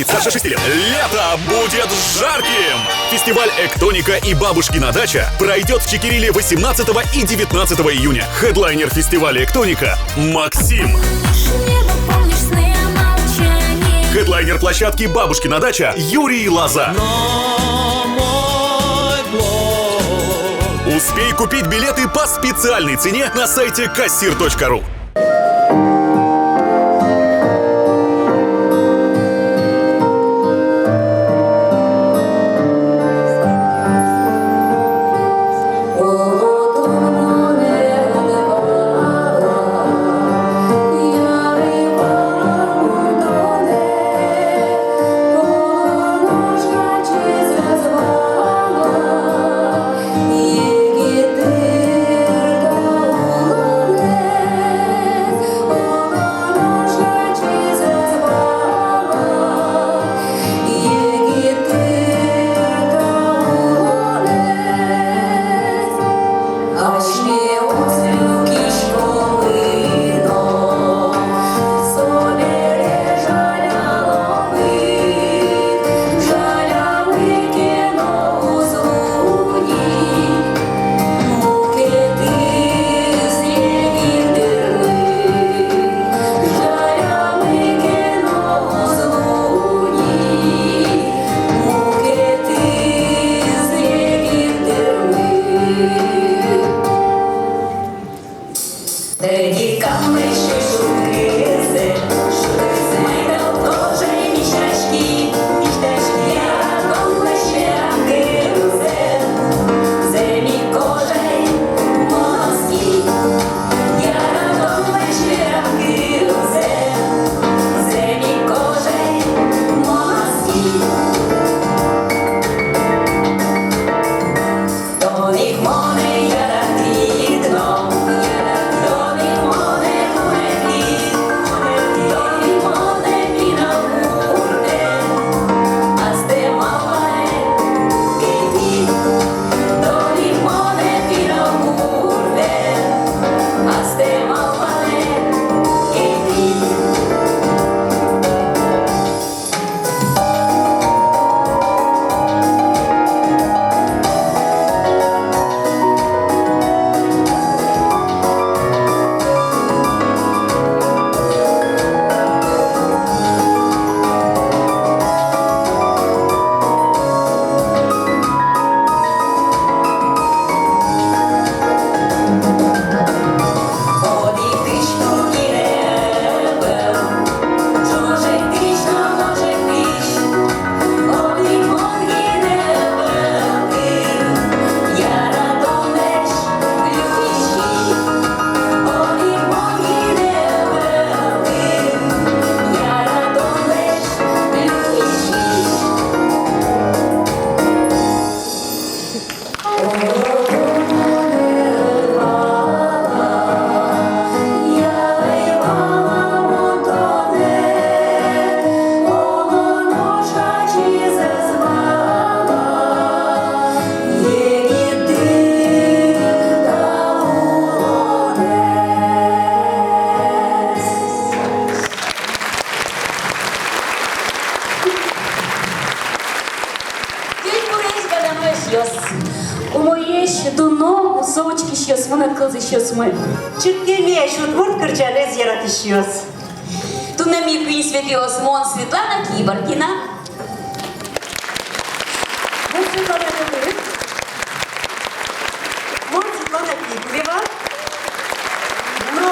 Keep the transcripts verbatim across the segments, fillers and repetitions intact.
Старше шести лет. Лето будет жарким! Фестиваль «Эктоника и бабушкина дача» пройдёт в Чекериле восемнадцатого и девятнадцатого июня. Хедлайнер фестиваля «Эктоника» — Максим. Хедлайнер площадки «Бабушкина дача» — Юрий Лоза. Успей купить билеты по специальной цене на сайте кассир точка ру. Кык пуресь, бадӟым эшъёс! Умоесь, дуно, мусо учкисьёсмы но кылзӥсьёсмы! Чырткемесь удмурт кырӟанэз яратӥсьёс! Туннэ ми куинь Светаос: мон, Светлана Киборкина. Мон, Светлана Киборкина. Мон, Светлана Киборкина. Но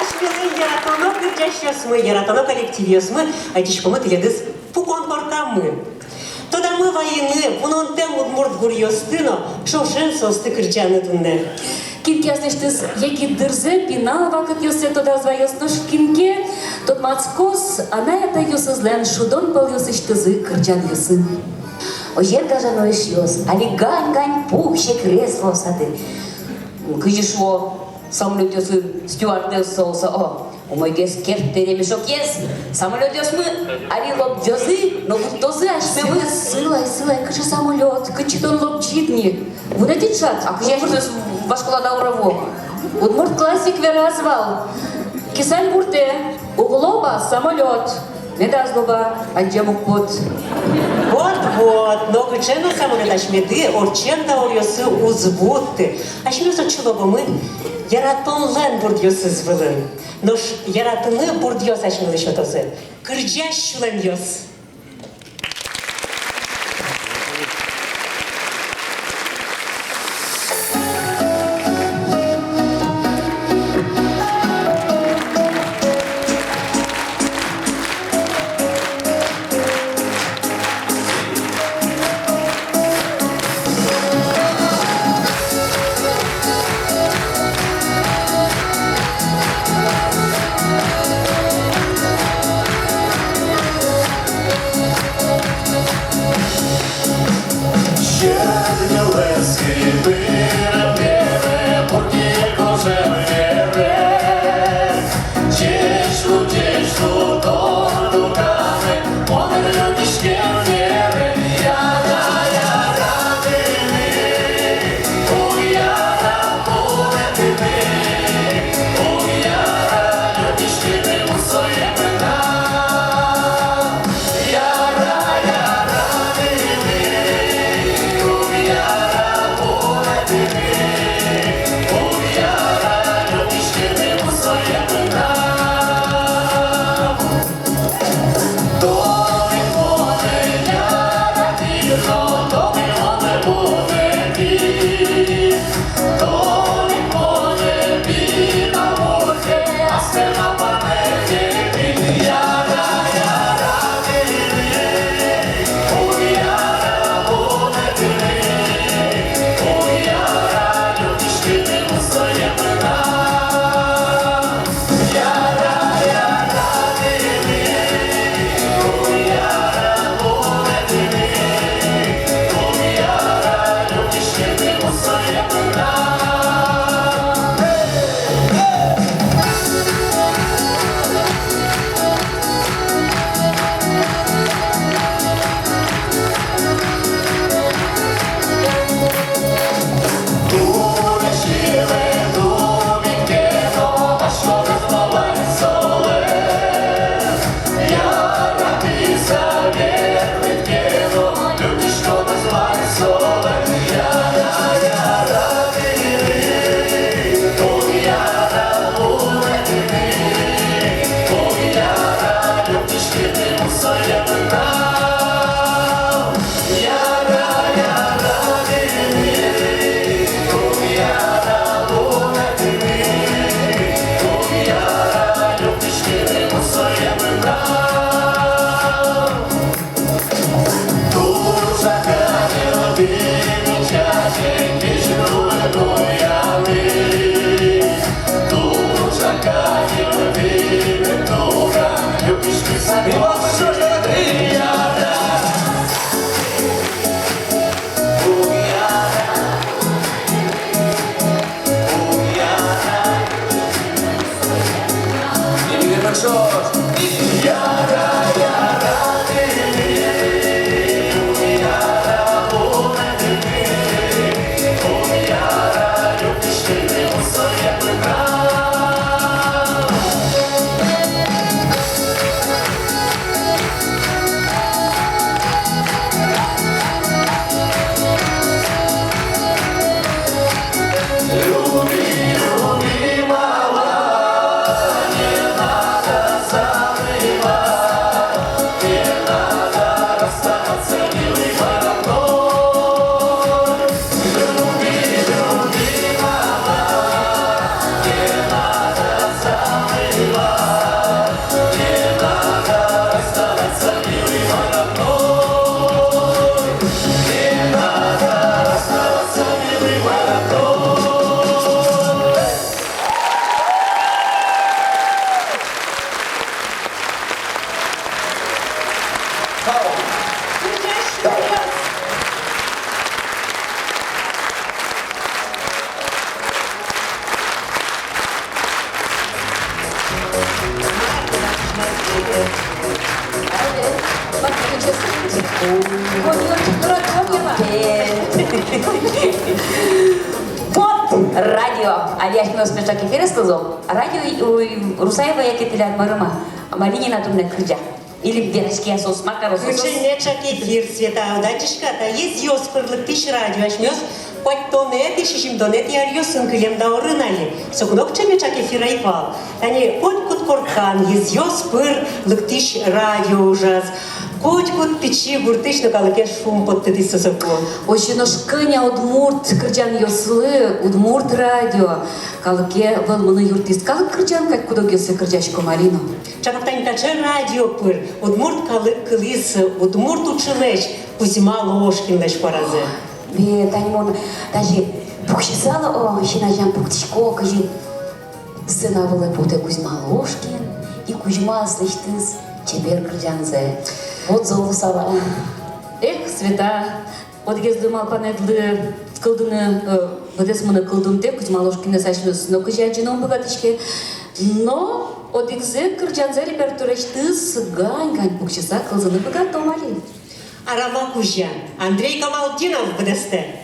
асьмелэн яратоно кырӟасьёсмы, яратоно коллективъёсмы, ӧтиськомы тӥледыз пукон коркамы. Тодамы вайыны вунонтэм удмурт гуръёсты но ӵошен соосты кырӟаны туннэ. Кин ке аслэсьтыз егит дырзэ, пинал вакытъёссэ тодаз ваёз, нош кин ке тодматскоз анай-атайёсызлэн шудон пӧлъёсысьтызы кырӟанъёсын. Озьыен, гажано эшъёс, али гань-гань пуксе креслоосады, кызьы шуо, самолётъёсын стюардесса, о, умойгес керттэ ремешокъёс. Самолётъёсмы али лобӟозы но вуттозы асьмемыз. Сылай, сылай, кыӵе самолёт, кытчы тон лобӟид ни? Вунэтӥд шат? А кызьы асьмеос вашкала даура вуом? Удмурт классик вераз вал: кисань гуртэ уг лоба самолёт. Медаз лобы адӟем уг поты. Вот, вот, нокыӵе но самолёт асьмеды ортчем дауръёсы уз вутты. Асьмеос отчы лобомы яратонлэн бурдъёсыз вылын. Нош яратыны бурдъёс асьмелы сётозы кырӟась сюлэмъёс. Вот радио. Али асьмеос меӵак эфирез кылзом. Радио, уй, Русаева яке тӥляд мар-а? Малинина туннэ кырӟа. Или вераське соос, мар каро соос. Кыӵе меӵак эфир, Света, уд адӟиськы-а, та езъёс пыр лыктӥсь радио, асьмеос куатьтонэтӥ, сизьымдонэтӥ аръёсын кылем даурын али. Соку но кыӵе меӵак эфир ӧй вал. Тани котькуд коркан езъёс пыр лыктӥсь радио ужаз. Котькуд пичи гуртысь но калыкез шумпоттытӥз со соку. Озьы нош кӧня удмурт кырӟанъёслы удмурт радио калыке вӧлмыны юрттӥз. Калык кырӟан кадь куд-огъёссэ кырӟаськом али но. Чакак тани таӵе радио пыр удмурт калык кылӥз удмурт уӵылэсь Кузьма Ложкинлэсь куаразэ. Бен, тани мон тазьы пуксьысал, о, син азям пуктӥсько, кызьы сцена вылэ потэ Кузьма Ложкин, и Кузьма аслэсьтыз чебер кырӟанзэ. Вот зол луысал-а. Эх, Света, одӥгезлы малпанэдлы кылдыны, э, быдэсмыны кылдымтэ, Кузьма Ложкинэз асьмеос нокызьы адӟыны ум быгатӥське. Но одӥгзэ кырӟанзэ репертуарысьтыз гань-гань пуксьыса кылзыны быгатом али. «Арама кузя». Андрей Камалдинов быдэстэ.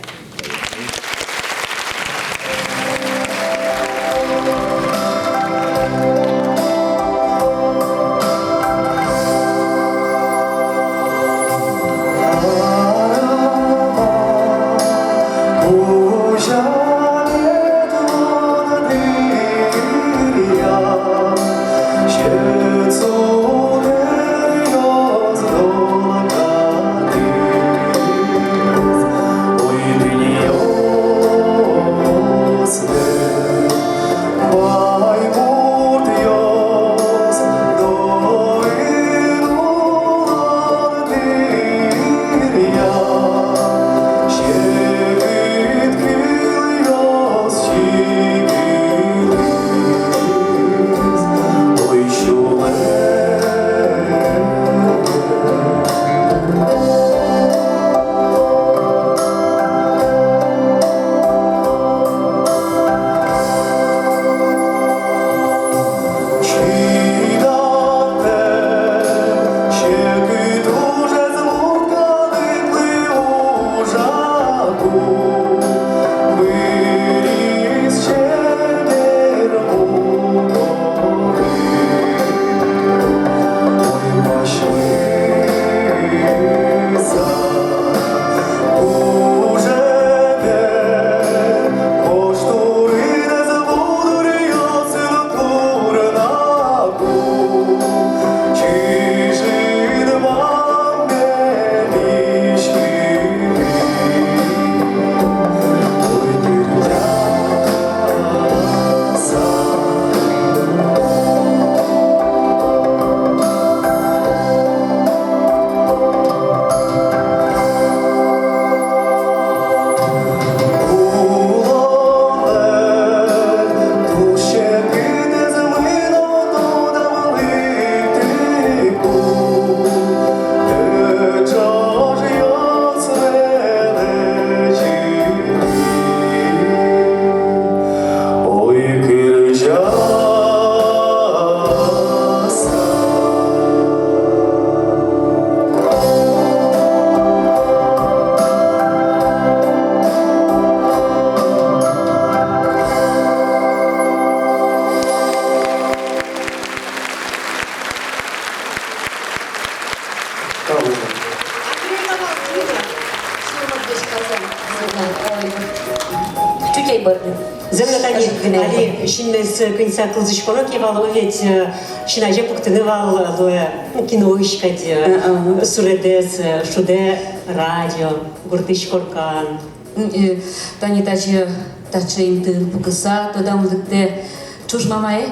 Чуть-чуть бӧрды. Зэм но, тани али синмес кыньыса кылзӥськоно ке вал, ведь, э, син азе пуктыны вал, э, луэ, ну, киноысь кадь, э, суредэз, э, шудэ радио, гуртысь коркан. М, э, тани таӵе, таӵе интыын пукыса, тодам лыктэ, ӵуж мамае,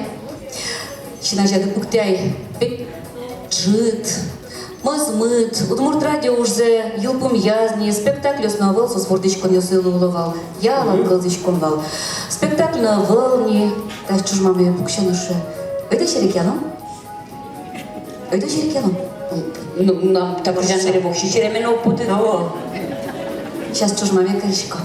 син азяды пуктэ ай, пе-, ӝыт, мӧзмыт, удмурт радио ужзэ йылпумъяз ни, спектакльёс но ӧвӧл, соос вордӥськонъёсыз луыло вал, ялан кылзӥськом вал. Спектакль но ӧвӧл ни, таӵе ӵуж мамае пуксе но шуэ: «Ойдо серекъялом». Ойдо серекъялом. Ну, нам та кырӟан бере воксё сереме но уг поты. О. Сейчас ӵуж маме карисько.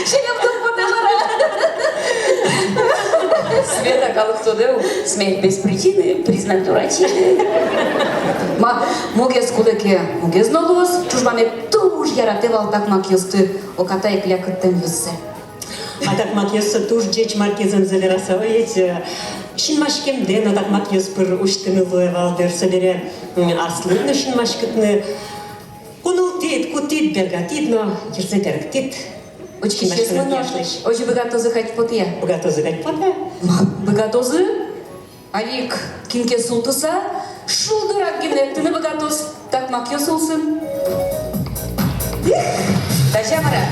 Серем дум потэ мар-а. Света, калык Тодэ ук, смех без причины, признак дурачины. Ма, мугез кулэ ке, мугез но луоз. Чужбамед туж яратэ вал такмакъёсты, оката ик лякыттэмъёссэ. А такмакъёссэ туж ӟеч маркизы, зэмзэ вераса, ой, ведь, э, синмаськемдэ но такмакъёс пыр усьтыны луэ вал, дыр, собере, м, аслыд но синмаськытыны. Кунултӥд, кутӥд, бергатӥд но йырзэ берыктӥд. Учкисьёсмы но озьы быгатозы кадь потэ-а? Быгатозы кадь потэ. Ма, быгатозы. Али ик кин ке султыса, шулдырак гинэ эктыны быгатоз такмакъёс улсын. Эх, тазьы-а, мар-а?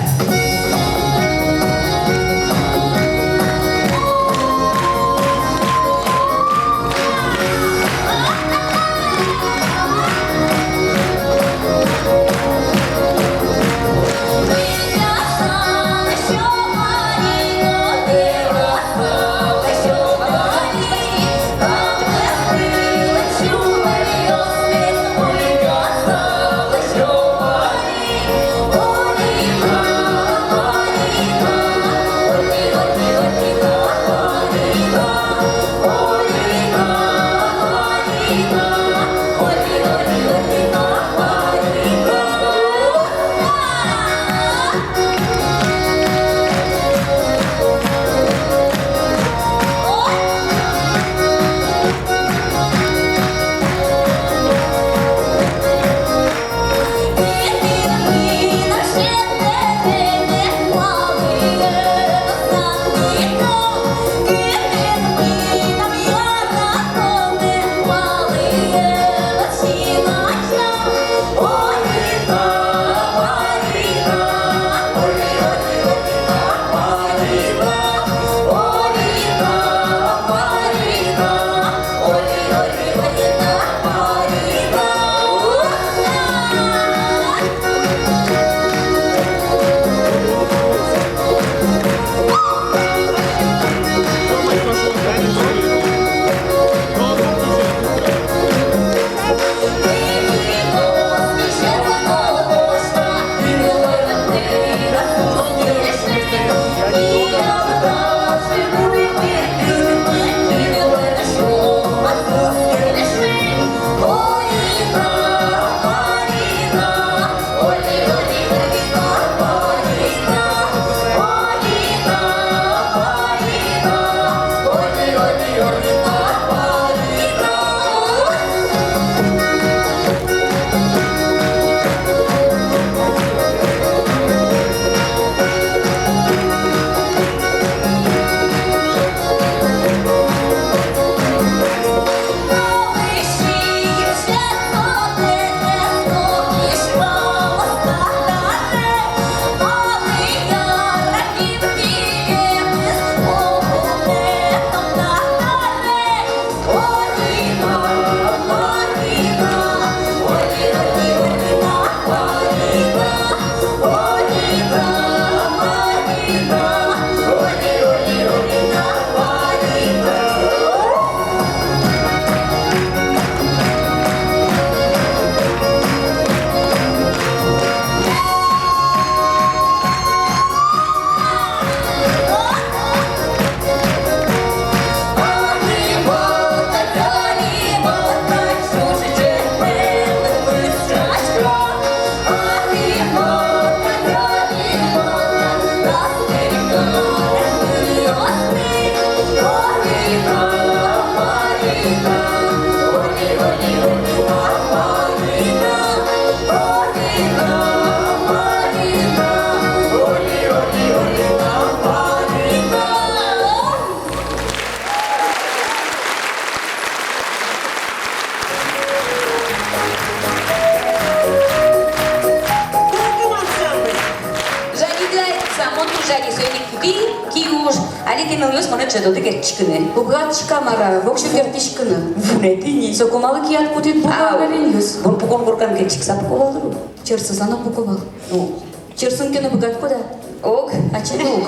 Жадиды ай, самон туж жади, соин ик киуж. Али ке, нылъёс, монэ ӵемдоды керттӥськыны. Уг быгатӥськы-а, мар-а, воксё керттӥськыны? Вунэтӥ ни. Соку малы кияд кутӥд бугор, а, галенъёс? Бур бугор коркан ке, чик-а пуко вал дыр? Черсыса но пуко вал. Ну, черсын ке но быгатӥськод-а? Ог, ачид уг.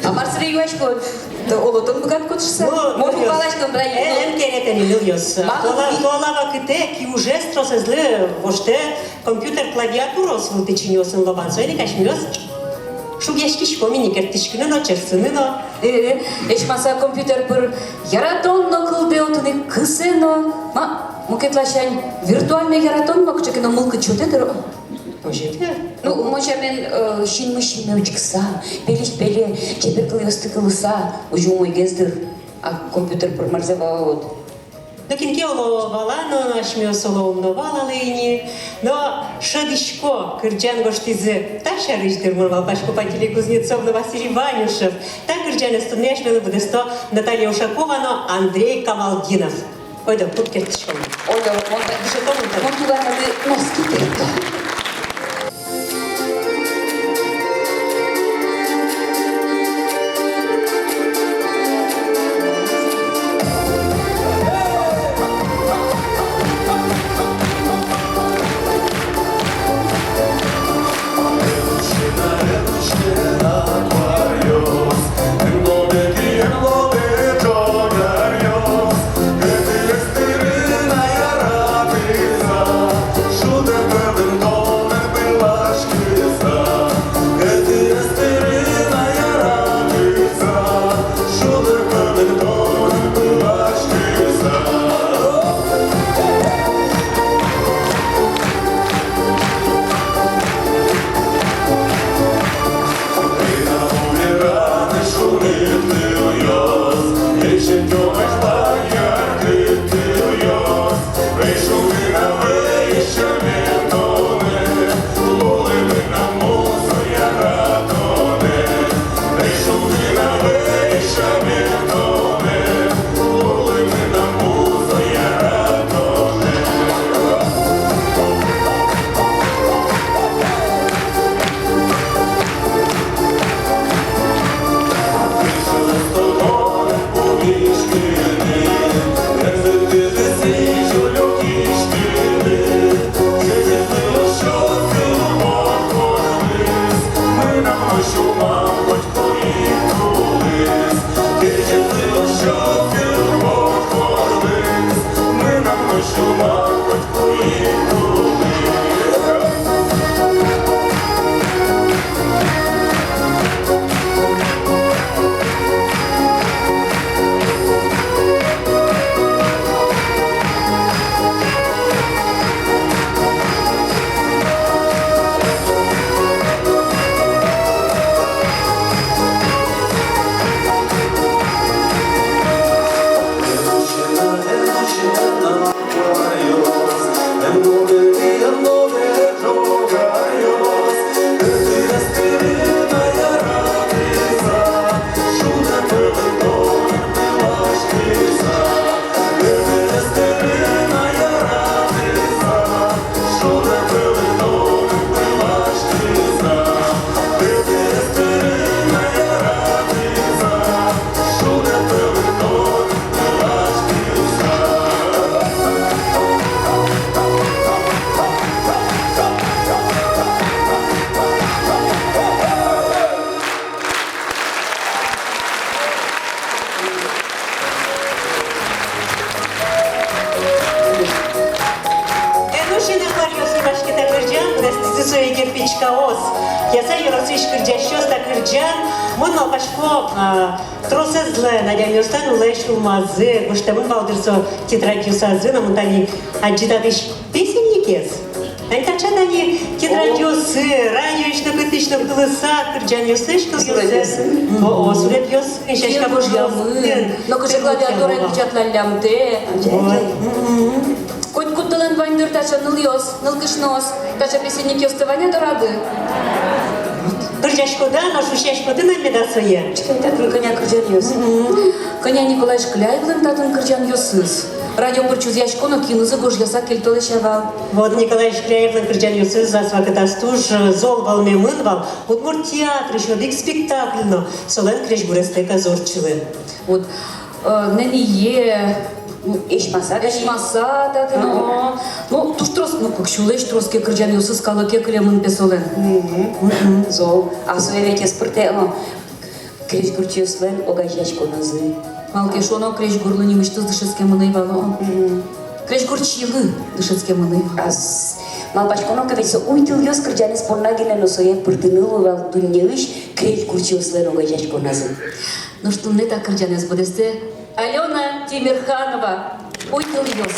А мар сыре юаськод? Оло тон быгатӥськод шуса. Ну, мон уг валаськы, бля, э, ну. Эн кере тӥни, нылъёс. Малы? Туала, туала вакытэ киужез тросэзлы воштэ компьютер клавиатураос вылтӥ чиньыосын лобан. Соин ик асьмеос Шугъяськиськом ини керттӥськыны но, черсыны но. Э, эшмаса компьютер пыр яратон но кылдэ отын ик, кысэ но. Ма, мукет ласянь виртуальной яратон но кыӵе ке но мылкыд сётэ дыр. Озьы дыр. Ну, мон сямен, э, синмысь синме учкыса, пельысь пеле чебер кылъёсты кылыса, озьы умойгес дыр. А компьютер пыр марзэ валалод? Но кин ке оло вала но, асьмеос оло ум но валалэ ини. Но шӧдӥсько, кырӟан гожтӥзы та сярысь дыр, мон малпасько, Пантелей Кузнецов но Василий Ванюшев. Та кырӟанэз туннэ асьмелы быдэсто Наталья Ушакова но Андрей Камалдинов. Ойдо, кут керттӥськом. Ойдо, мон та-, дышетом, мон та-, мон туган носки керто. Эн уж ини, акваръёс, нимаське та кырӟан, быдэстӥзы сое «Кирпичкаос». Ясай ёросысь кырӟасьёс та кырӟан, мон малпасько, а, тросэзлэн, адямиослэн улэ сюлмазы гожтэмын вал дыр со тетрадьёсазы, но мон тани адӟи татысь песенникез. Ай, таӵе тани тетрадьёсы, радиоысь но, кытысь но кылыса, кырӟанъёслэсь кылъёсы. Суредъёсы. О, о, суредъёсы, сяська пыжъёсы. Но кызьы клавиатураен печатлаллямтэ. Ой. Мгм. Котькудӥлэн вань дыр таӵе нылъёс, нылкышноос, таӵе песенникъёсты вань-а дорады? Кырӟаськоды-а но, шусьяськоды но меда сое? Чекай, татын кӧня кырӟанъёс. Мгм. Кӧня Николай Шкляевлэн татын кырӟанъёсыз. Радио пыр чузъясько но, кинызы гожъяса кельтолэсь ӧвӧл. Вот Николай Шкляевлэн кырӟанъёсыз ас вакытаз туж, э, зол вӧлмемын вал. Удмурт театрысь одӥг спектакль но солэн крезьгурез тэк ӧз ортчылы. Вот, э, нэние, ну, эшмаса, эшмаса татын, о. Ну, туж трос, ну, кык сюлэсь трос ке кырӟанъёсыз калыке кылемын, пе, солэн. Мгм. Мгм. Зол. А сое ведь ӧз пыртэ, о, крезьгурчиослэн огазеяськоназы. Малы ке шуоно, крезьгурлы нимысьтыз дышетскемын ӧй вал, о. Мгм. Крезьгурчилы дышетскемын ӧй вал. Ас. Малпаськоно ке, ведь со уй тылъёс кырӟанэз понна гинэ но сое пыртыны луэ вал дуннеысь крезьгурчиослэн огазеяськоназы. Нош туннэ та кырӟанэз быдэстэ Алёна Тимерханова, «Уй тылъёс».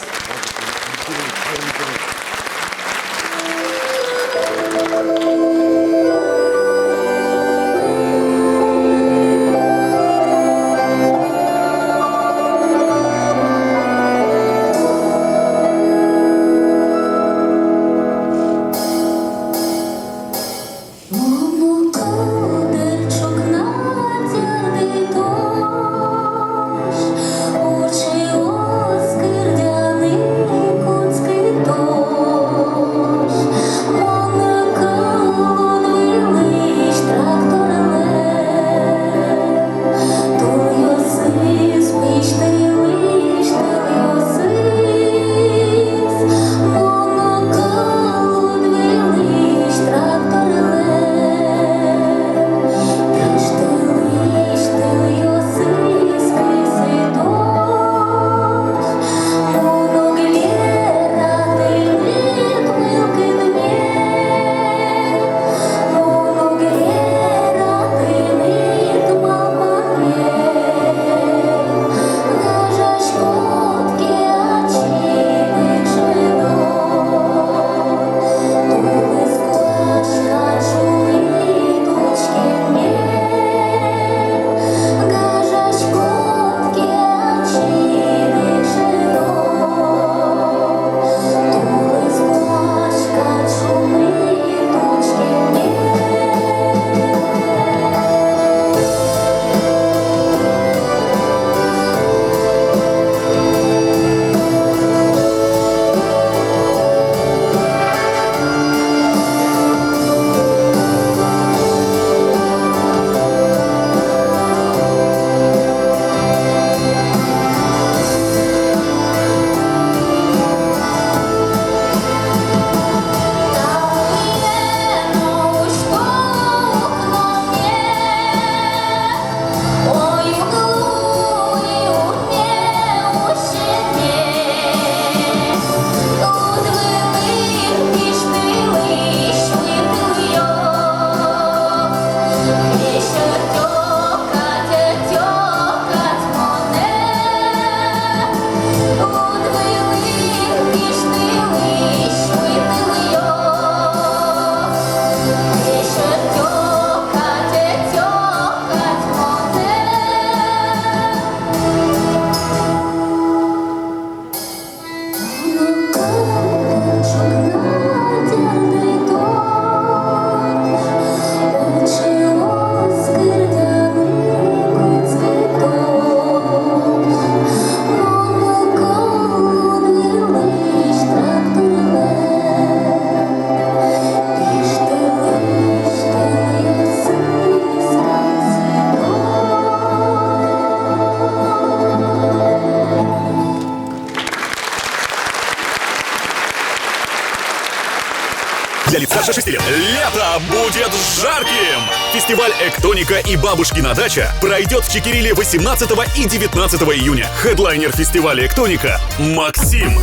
Для лиц старше шести лет. Лето будет жарким! Фестиваль «Эктоника» и «Бабушкина дача» пройдёт в Чекериле восемнадцатого и девятнадцатого июня. Хедлайнер фестиваля «Эктоника» — Максим.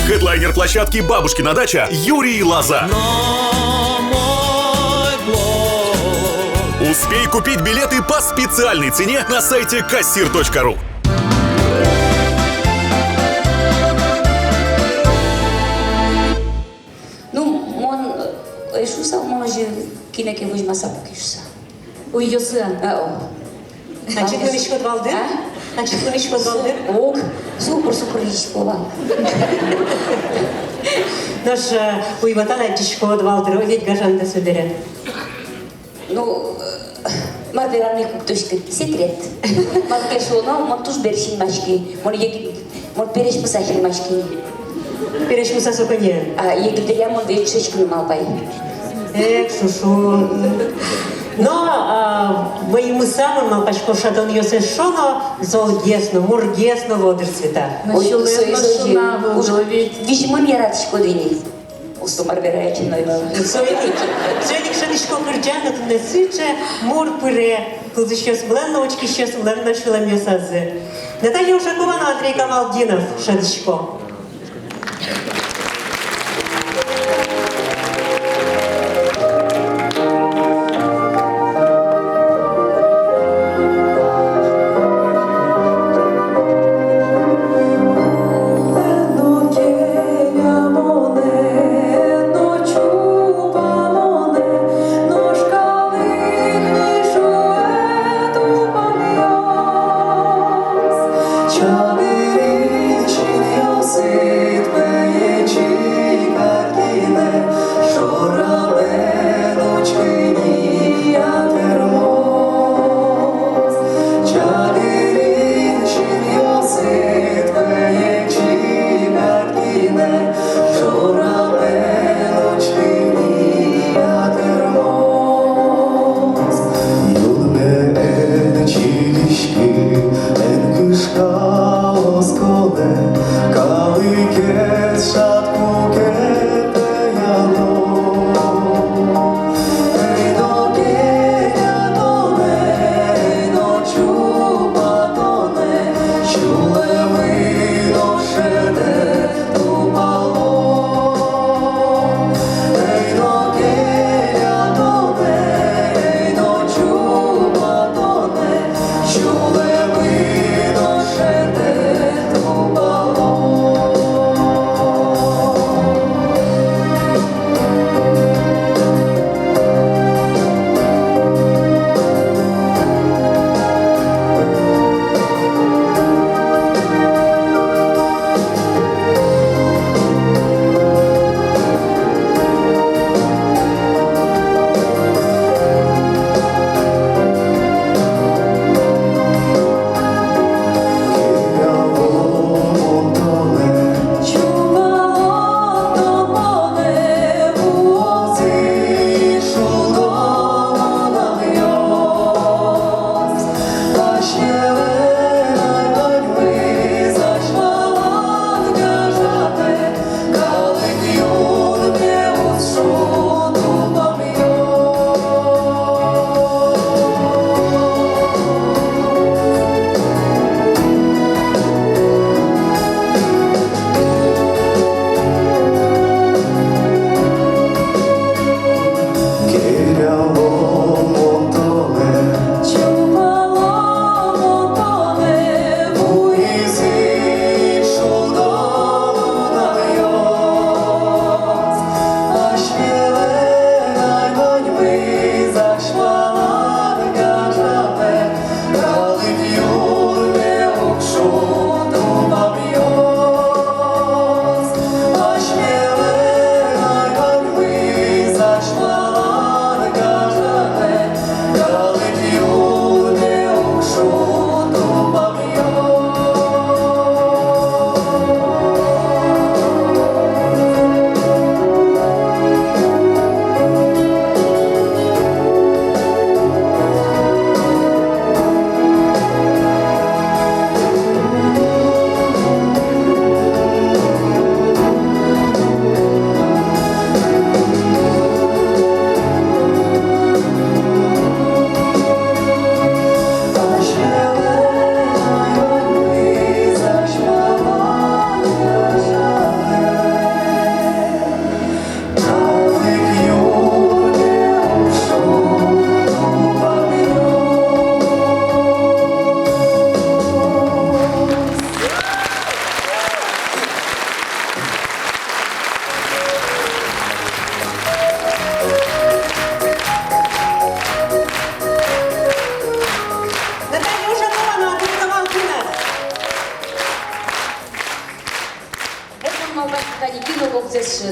Хедлайнер площадки «Бабушкина дача» — Юрий Лоза. Успей купить билеты по специальной цене на сайте кассир точка ру. Ну, мон, э, ӧй шуысал, мон озьы кинэ ке возьмаса пукисько. Уйёсы-а? А, о. Значит, мынӥськод вал дыр? А? Значит, мынӥськод вал дыр? Ог, сукыр-сукыр лыдӟисько вал. Нош, э, уйвӧтан адӟиськод вал дыр, о, ведь гажан да собере. Ну, э, мар вераны, куктӥськод, секрет. Малы ке шуоно, мон туж бер синмаськи. Мон егит, мон пересьмыса синмаськи. Пересьмыса со кӧня? А, егит дыръя мон ведь дышетскыны малпай. Эх, шушу. Но, а, вӧймыса, мон малпасько, шӧдонъёсыз шуоно, золгес но, мургес но луо дыр, Света. Ой, сюлэм со, со, шуна, уж-, визьмын яратӥськод ини. Усто мар верай ачим но. Соин ик, соин ик шӧдӥсько, кырӟан но туннэ сыӵе мур пыре, кылзӥсьёсмылэн но, учкисьёсмылэн но сюлэмъёсазы. Наталья Ушакова но Андрей Камалдинов, шӧдӥсько.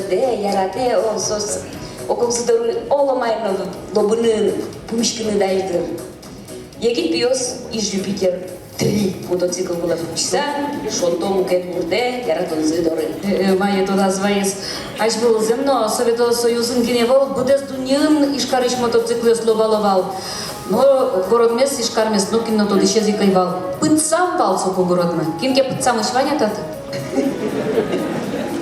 Тэ, яратэ, о, соос ог-огзы доры оло мар но лобыны, пумиськыны дась дыр. Егит пиос иж Юпитер три мотоцикл вылэ пуксьыса, шонто мукет гуртэ, яратонзы доры. Э, э, вае тодаз ваиз. Азьвыл зэм но Совето Союзын гинэ ӧвӧл, быдэс дуннеын Ижкарысь мотоциклъёс лобало вал. Но городмес, Ижкармес нокин но тодӥсез ик ӧй вал. Пытсам вал соку городмы. Кин ке пытсамысь вань-а татын?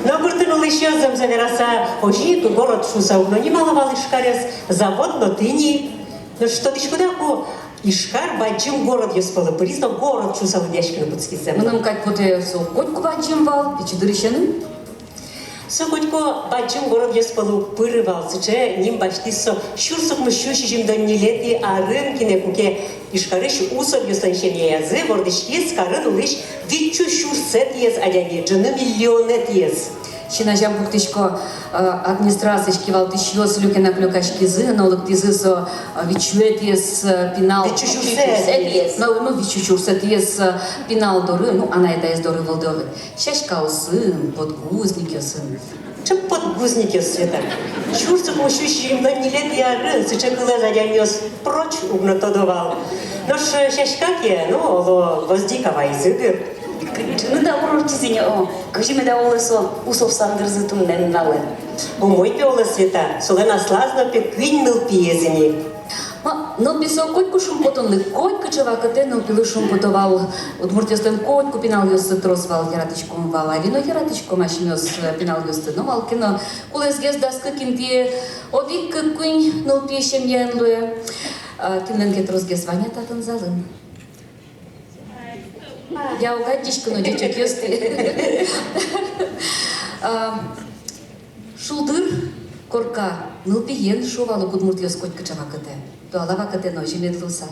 Но гуртын улӥсьёс зэмзэ вераса, озьы ик город шуыса уг но нимало вал Ижкарез, завод но тӥни. Нош тодӥськоды-а, ку Ижкар бадӟым городъёс пӧлы пыриз но город шуыса лыдъяськыны кутскиз зэм. Мыным кадь потэ, со котьку бадӟым вал, пичи дырысеным. Со котьку бадӟым городъёс пӧлы уг пыры вал, сыӵе ним басьтӥз со сюрс укмыс сю сизьымдон ньылетӥ арын гинэ, куке Ижкарысь усопъёслэн семьяязы вордӥськиз карын улӥсь витьсю сюрсэтӥез адями, ӝыны миллионэтӥез. Син азям пуктӥсько, э, администрациысь кивалтӥсьёс люкенак люкаськизы но лыктӥзы со, э, витьсюэтӥез, э, пинал. Витьсю сюрсэтӥез. Ну, ну, витьсю сюрсэтӥез, э, пинал доры, ну, анай-атаез доры вылды ведь. Сяськаосын, подгузникъёсын. Чып подгузникъёс, Света. Сюрс укмыс сю сизьымдон ньылетӥ арын сыӵе кылэз адямиос прочь уг но тодо вал. Нош, э, сяська ке, ну, оло, гвоздика вайизы дыр. Ӝыны даур ортчиз ини, о, кызьы меда улэ со усов сандырзы туннэ нуналэ? Умой пе улэ, Света, солэн аслаз но пе куинь нылпиез ини. Ма, нылпи со котьку шумпотонлы, котькыӵе вакытэ нылпилы шумпото вал. Удмуртъёслэн котьку пиналъёссы трос вал, яратӥськом вал, али но яратӥськом асьмеос, э, пиналъёсты, но малы ке но кулэсгес дас кык интые одӥг, кык, куинь нылпи семьяын луэ. А, кинлэн ке тросгес вань-а татын залын? Я уг адӟиськы но ӟечокъёсты. А, шулдыр корка нылпиен шуо вал ук удмуртъёс котькыӵе вакытэ. Туала вакытэ но озьы мед луысал.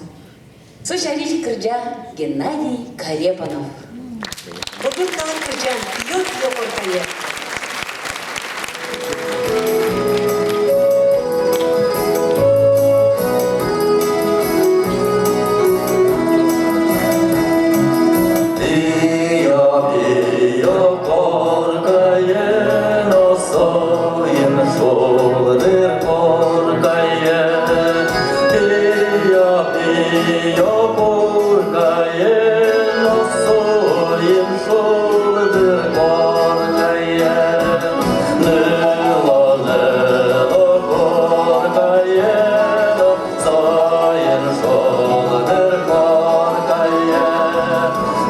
Со сярысь кырӟа Геннадий Карепанов. Удмурт калык кырӟан «Пиё-пиё коркае». Пиё-пиё коркае но соин шулдыр коркае. Пиё-пиё коркае но соин шулдыр коркае. Ныло, ныло коркае но соин шулдыр коркае.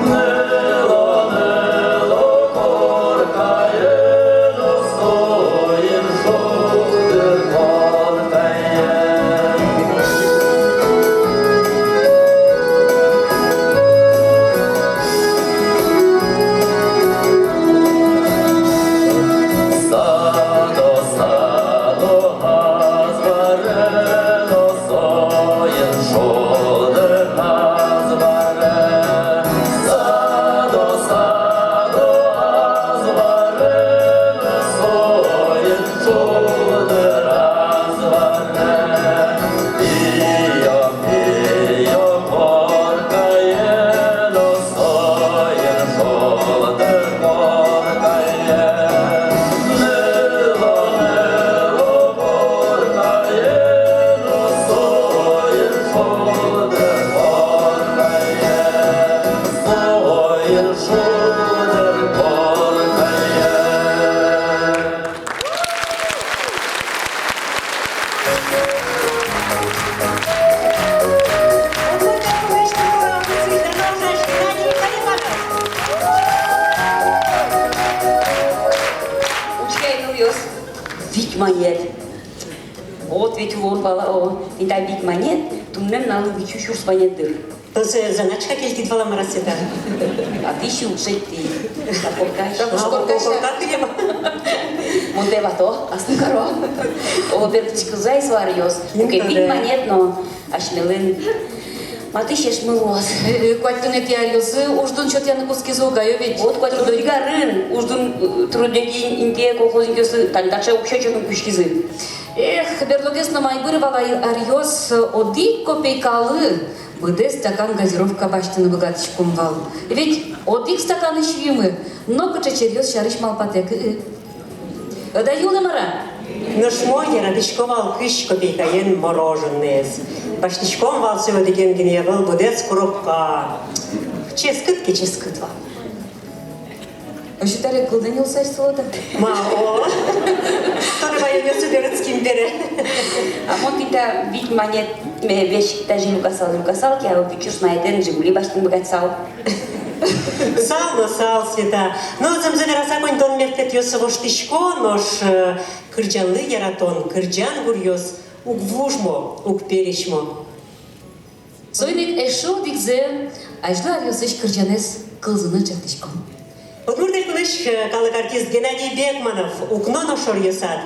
Ныло, ныло коркае но соин шулдыр коркае. Садо, садо азбаре но соин шулдыр азбаре. Садо, садо азбаре но соин шулдыр азбаре. Пиё-пиё коркае но соин шулдыр коркае. Ныло, ныло коркае но соин шулдыр коркае. Соин шулдыр коркае. Учке ай, нылъёс, вить манет. Вот ведь улон пала, о, тӥни та вить манет, туннэ нуналлы витьсю сюрс манет дыр. Тон сое заначка кельтӥд вал-а, мар-а, Света? А тӥ сюлмысь тӥ. Та коркась. Та коркась. Корка кылем-а? Мон тае вато, ас но каро. О, бертӥськозы ай со аръёс. Кин тодэ. Куке вить манет но асьмелэн матысь эшмы луоз. Э, э, куатьтонэтӥ аръёсы уждун сётъяны кутскизы ук ай ведь. Вот куатьтонэтӥ арын уждун, э, трудодень интые колхозникъёслы тани таӵе уксё сётыны кутскизы. Эх, берлогес но майбыр вал ай аръёс, одӥг копейкалы быдэс стакан газировка басьтыны быгатӥськом вал. Ведь одӥг стаканысь юимы, нокыӵе черъёс сярысь малпатэк, ы-ы. Ӧд-а юны, мар-а? Нош мон яратӥсько вал кызь копейкаен мороженоез. Басьтӥськом вал сое одӥген гинэ ӧвӧл, быдэс коробка. Ческыт ке, ческыт вал. Озьы табере кылдэ ни улсач сулота. Ма, о. Тонэ ваёнъёсы берытским бере. А мон тӥ та вить манет ме весь тазьы люкасал, люкасал ке, а вить сюрс манетэн Жигули басьтыны быгатысал. Сал но сал, Света. Но зэмзэ вераса, коньдон мертэтъёсы воштӥсько, нош, э, кырӟанлы яратон, кырӟан гуръёс уг вужмо, уг пересьмо. Соин ик эшшо одӥгзэ азьло аръёсысь кырӟанэз кылзыны ӵектӥськом. Удмурт Элькунысь, э, калык артист Геннадий Бекманов, «Укно но шоръёсад». Удмурт Элькунысь калык артист Геннадий Бекманов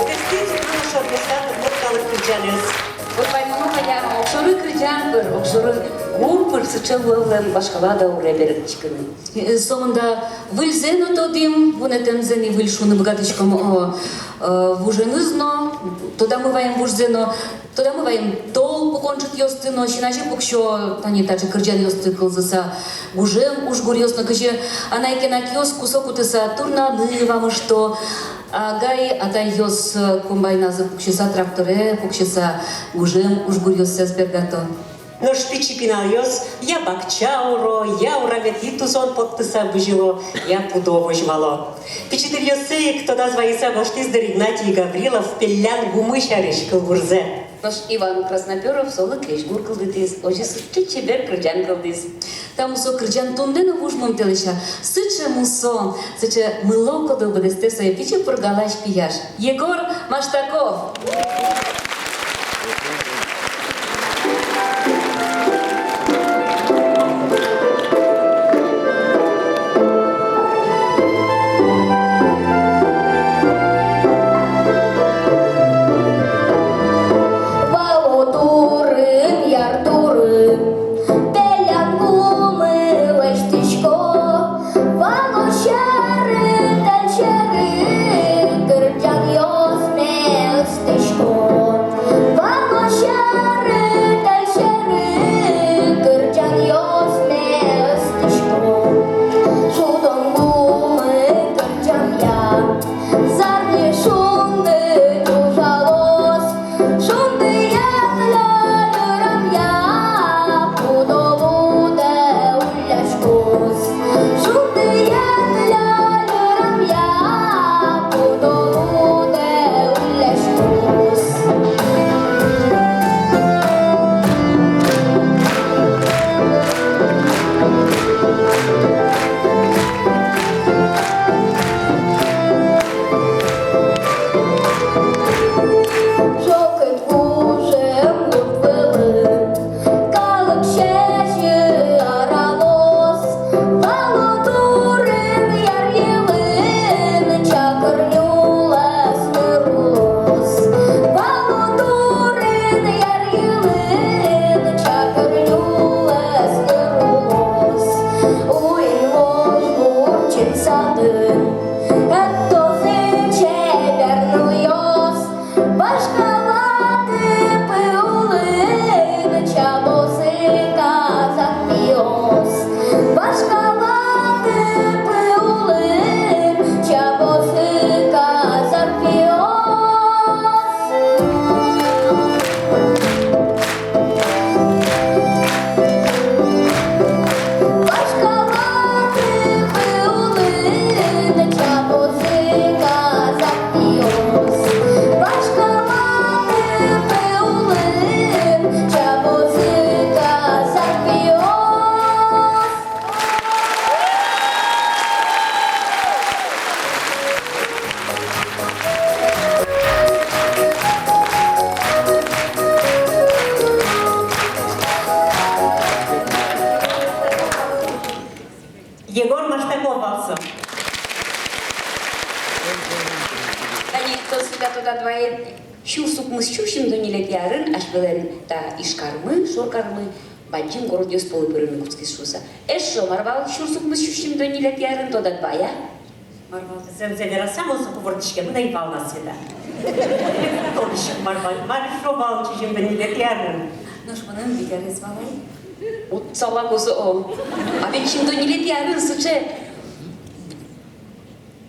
быдэстӥз «Укно но шоръёсад» удмурт калык кырӟанэз. Вот ваньмон кадь огшоры кырӟан пыр, огшоры гур пыр сыӵе луэ вылэм вашкала дауре берыктӥськыны. Э, сомында выльзэ но тодӥм, вунэтэмзэ ни выль шуыны быгатӥськом, о, э, вуженыз но, тодамы ваем вужзэ но, тодамы ваем тол пукончытъёсты но, син азе пуксё тани таӵе кырӟанъёсты кылзыса, гужем ужгуръёс но, кызьы анай-кенакъёс кусо кутыса турнаны вамышто, агай-атайёс, э, комбайназы пуксьыса, тракторе пуксьыса, гужем ужгуръёссэс бергато. Нош пичи пиналъёс я бакча уро, я ураметӥ тузон поттыса бызьыло, я пудо возьмало. Пичи дыръёссэ ик тодаз вайыса гожтӥз дыр Игнатий Гаврилов «Пеллян гумы» сярысь кылбурзэ. Нош Иван Красноперов солы крезьгур кылдытӥз, озьы сыӵе чебер кырӟан кылдӥз. Та мусо кырӟан туннэ но вуж мынтэ, лэся. Сыӵе мусо, сыӵе мыло-кыдо быдэстэ сое Пичи Пургалась пияш Егор Маштаков. Сю сизьымдон ньылетӥ арын асьмелэн та Ижкармы, шоркармы, бадӟым городъёс пӧлы пырыны кутскиз шуыса. Эшшо мар вал сюрс укмыс сю сизьымдон ньылетӥ арын, тодад вал-а? Мар вал? Зэмзэ вераса, мон соку вордӥськемын ӧй вал на, Света. Тодӥсько, мар вал, мар эшшо вал сизьымдон ньылетӥ арын. Нош мыным вить арес вал ай. Уд сала косо, о. А ведь сизьымдон ньылетӥ арын сыӵе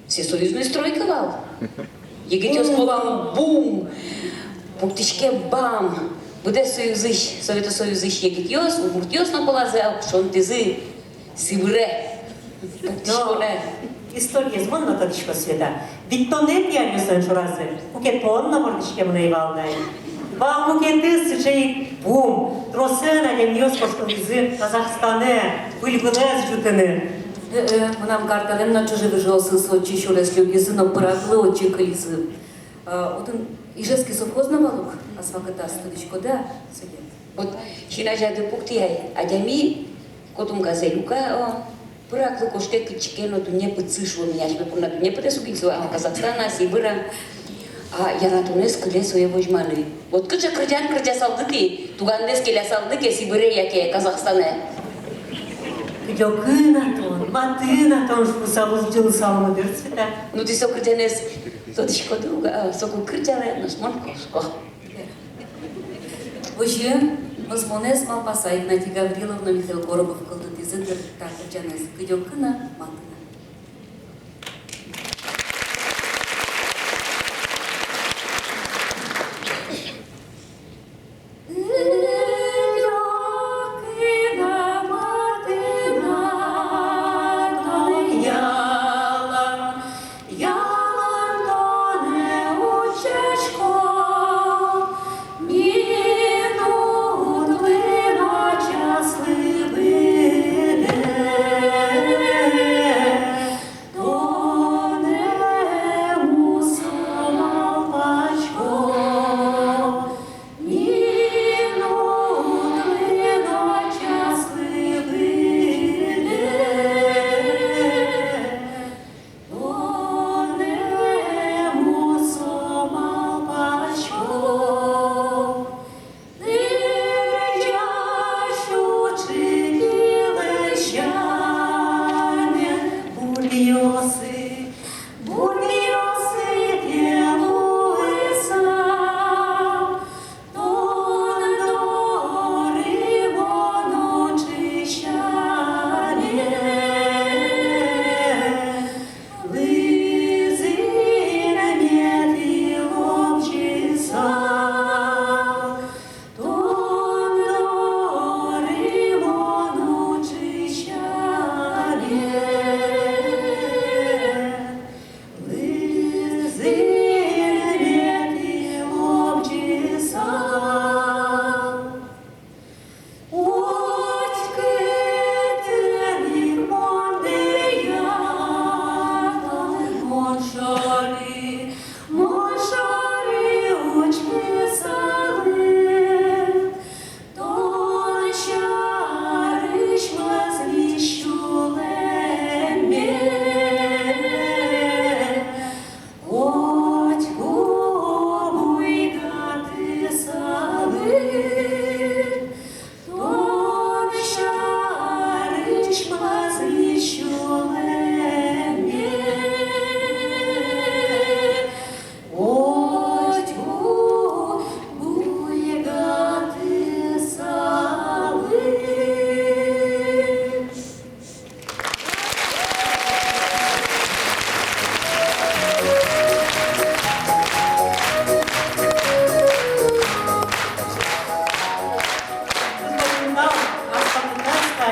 всесоюзной стройка вал. Егитъёс пӧлын бум. Пуктӥське бам. Быдэс Союзысь, Совето Союзысь егитъёс, удмуртъёс но пӧлазы, а, шонтӥзы Сибире. Пуктӥськонэ. Историез мон но тодӥсько, Света. Витьтонэтӥ аръёслэн шоразы, куке тон но вордӥськемын ӧй вал на ай. Вал мукетыз сыӵе ик бум. Тросэн адямиос кошкылӥзы Казахстанэ, выль вылэз ӝутыны. Э-э, мынам карталэн но чыжы-выжыосыз отчы сюрес югизы но пыраклы отчы кылизы. А, отын Ижевский совхоз но вал ук ас вакытаз, тодӥськод-а, Сергей? Вот син азяды пуктӥ ай, адями котымгазэ люка, о, пыраклы кошке кытчы ке но дунне пыдсы, шуом ини, асьме понна дунне пыдэс ук ини со, а, Казахстан-а, Сибирь-а. А янатонэз кыле сое возьманы. Вот кыӵе кырӟан кырӟасалды тӥ, тугандэс келясалды ке Сибире яке Казахстанэ. Кыдёкын-а тон, матын-а тон шуыса вуздылысалмы дыр, Света. Ну, тӥ со кырӟанэз тодӥськоды ук, а, соку кырӟалэ, нош мон кошко. Озьы, мӧзмонэз малпаса, Игнатий Гаврилов но Михаил Коробов кылдытӥзы дыр та кырӟанэз, «Кыдёкын-а, матын-а».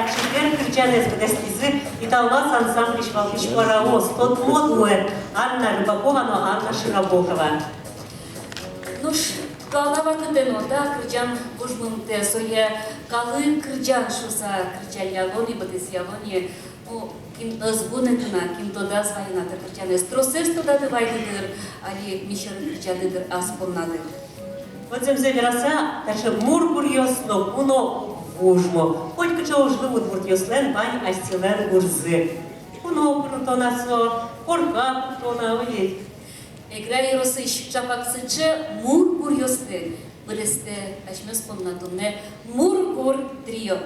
Чебер кырӟанэз быдэстӥзы «Италмас» ансамбльысь валтӥсь куараос, тодмо дуэт Анна Рыбакова но Анна Широбокова. Нош туала вакытэ но та кырӟан вужмымтэ, сое калык кырӟан шуыса кырӟалляло ни, быдэсъяло ни. Ну, кин ӧз вунэты на, кин тодаз вайыны на та кырӟанэз. Тросэз тодады вайиды дыр, али ми сьӧры кырӟады дыр ас поннады. Вот зэмзэ вераса, таӵе мур гуръёс но куно вужмо. Котькыӵе ужлы удмуртъёслэн вань асьсэлэн гурзы. Куно куртоно со, корка куртоно, озьы. Эгра ёросысь чапак сыӵе мур гуръёсты быдэстэ асьмеос понна туннэ «Мур гур» трио.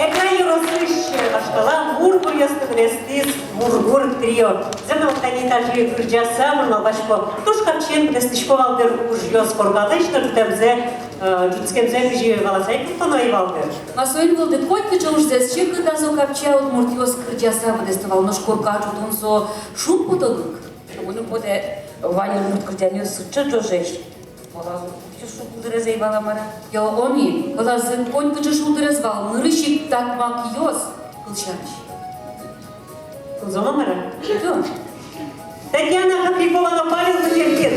Эгра ёросысь вашкала мур гуръёсты быдэстӥз «Мур гур» трио. Зэм но, тани тазьы кырӟаса, мон малпасько, туж капчиен быдэстӥсько вал, дыр, ужъёс коркалэсь но ӝутэмзэ, э, ӝутскемзэ кызьы валаса ик тодоно ӧй вал, дыр. А соин вылды, котькыӵе ужзэс, секытаз но капчи удмуртъёс кырӟаса быдэсто вал, нош корка ӝутон со шумпотонлык. Шумпотэ, вань удмурт кырӟанъёс сыӵе ӝожесь. Валазы, кыӵе шулдырез ӧй вала, мар-а? Я, ӧвӧл ни, валазы, котькыӵе шулдырез вал, нырысь ик такмакъёс кылсярысь. Кылзом-а, мар-а? Тё. Татьяна Хохрякова но Павел Кутеркин.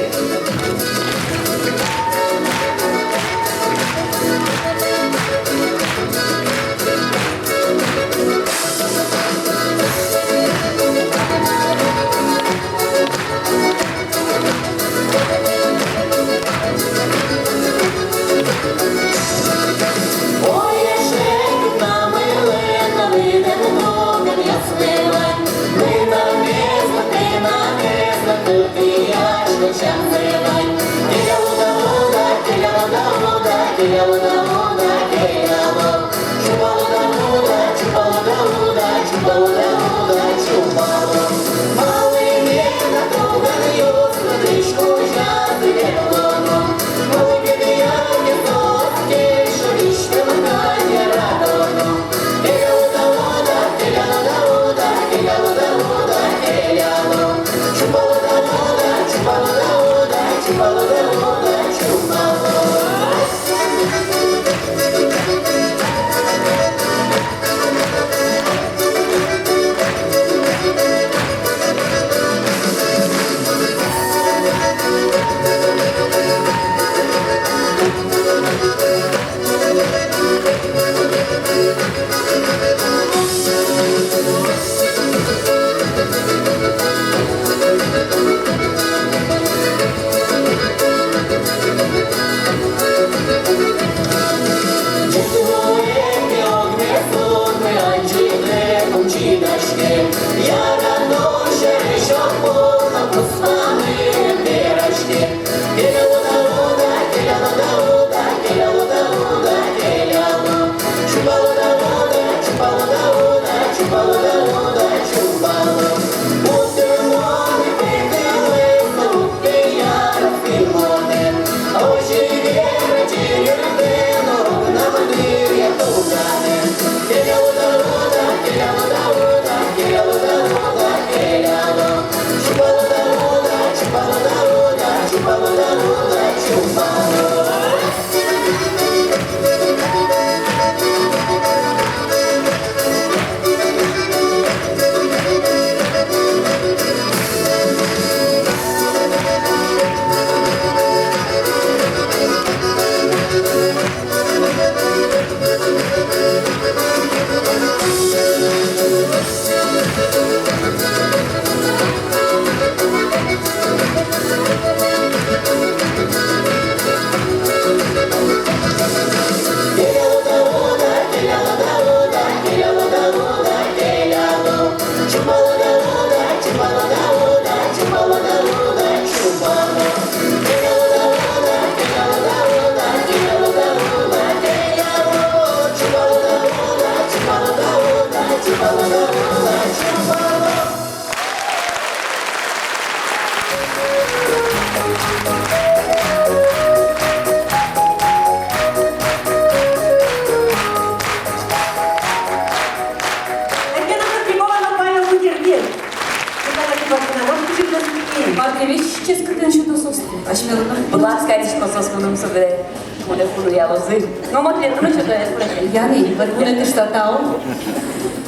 Соос мыным собере монэ куноялозы. Но мон тӥледлы но сёто, э, яни, вот мынэ тышта тау.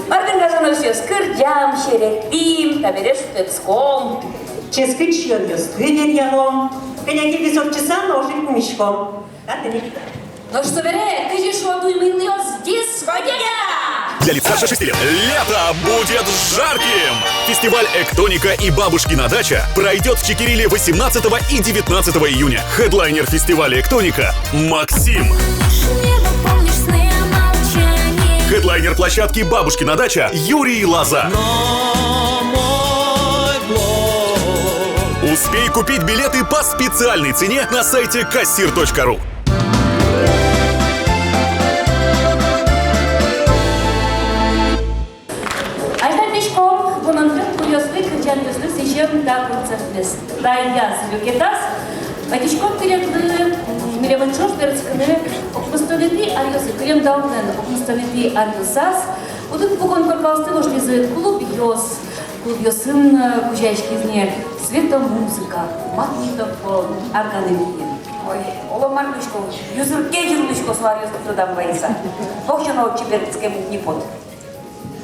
Мар бен, гажано эшъёс, кырӟам, серекъям, табере шутэтском. Ческыт сиёнъёсты веръялом. Кӧня ке висёрчыса но ожыт пумиськом. Да, тӥни. Нош собере, кызьы шуо туй милиос, дискотека! Для лиц старше шести лет. Лето будет жарким! Фестиваль «Эктоника» и «Бабушкина дача» пройдёт в Чекериле восемнадцатого и девятнадцатого июня. Хедлайнер фестиваля «Эктоника» — Максим. Небо, помнишь сны о молчании? Хедлайнер площадки «Бабушкина дача» — Юрий Лоза. Успей купить билеты по специальной цене на сайте кассир точка ру. Азьланьтӥськом мынам кылбуръёслы, кырӟанъёслы сӥзем та концертмес. Таяз люкетаз ӧтиськом тӥледлы, м, милемын ӵош берытскыны укмыстонэтӥ аръёсы, кылем даурлэн укмыстонэтӥ аръёсаз. Отын пукон коркаосты воштӥзы клубъёс, клубъёсын, э, кузёяськиз ни светомузыка, магнитофон, арганэн кием. Ой, оло мар луисько, юзыр-кежьыр луисько со аръёсты тодам вайыса. Нокыӵе но отчы берытскем уг ни поты.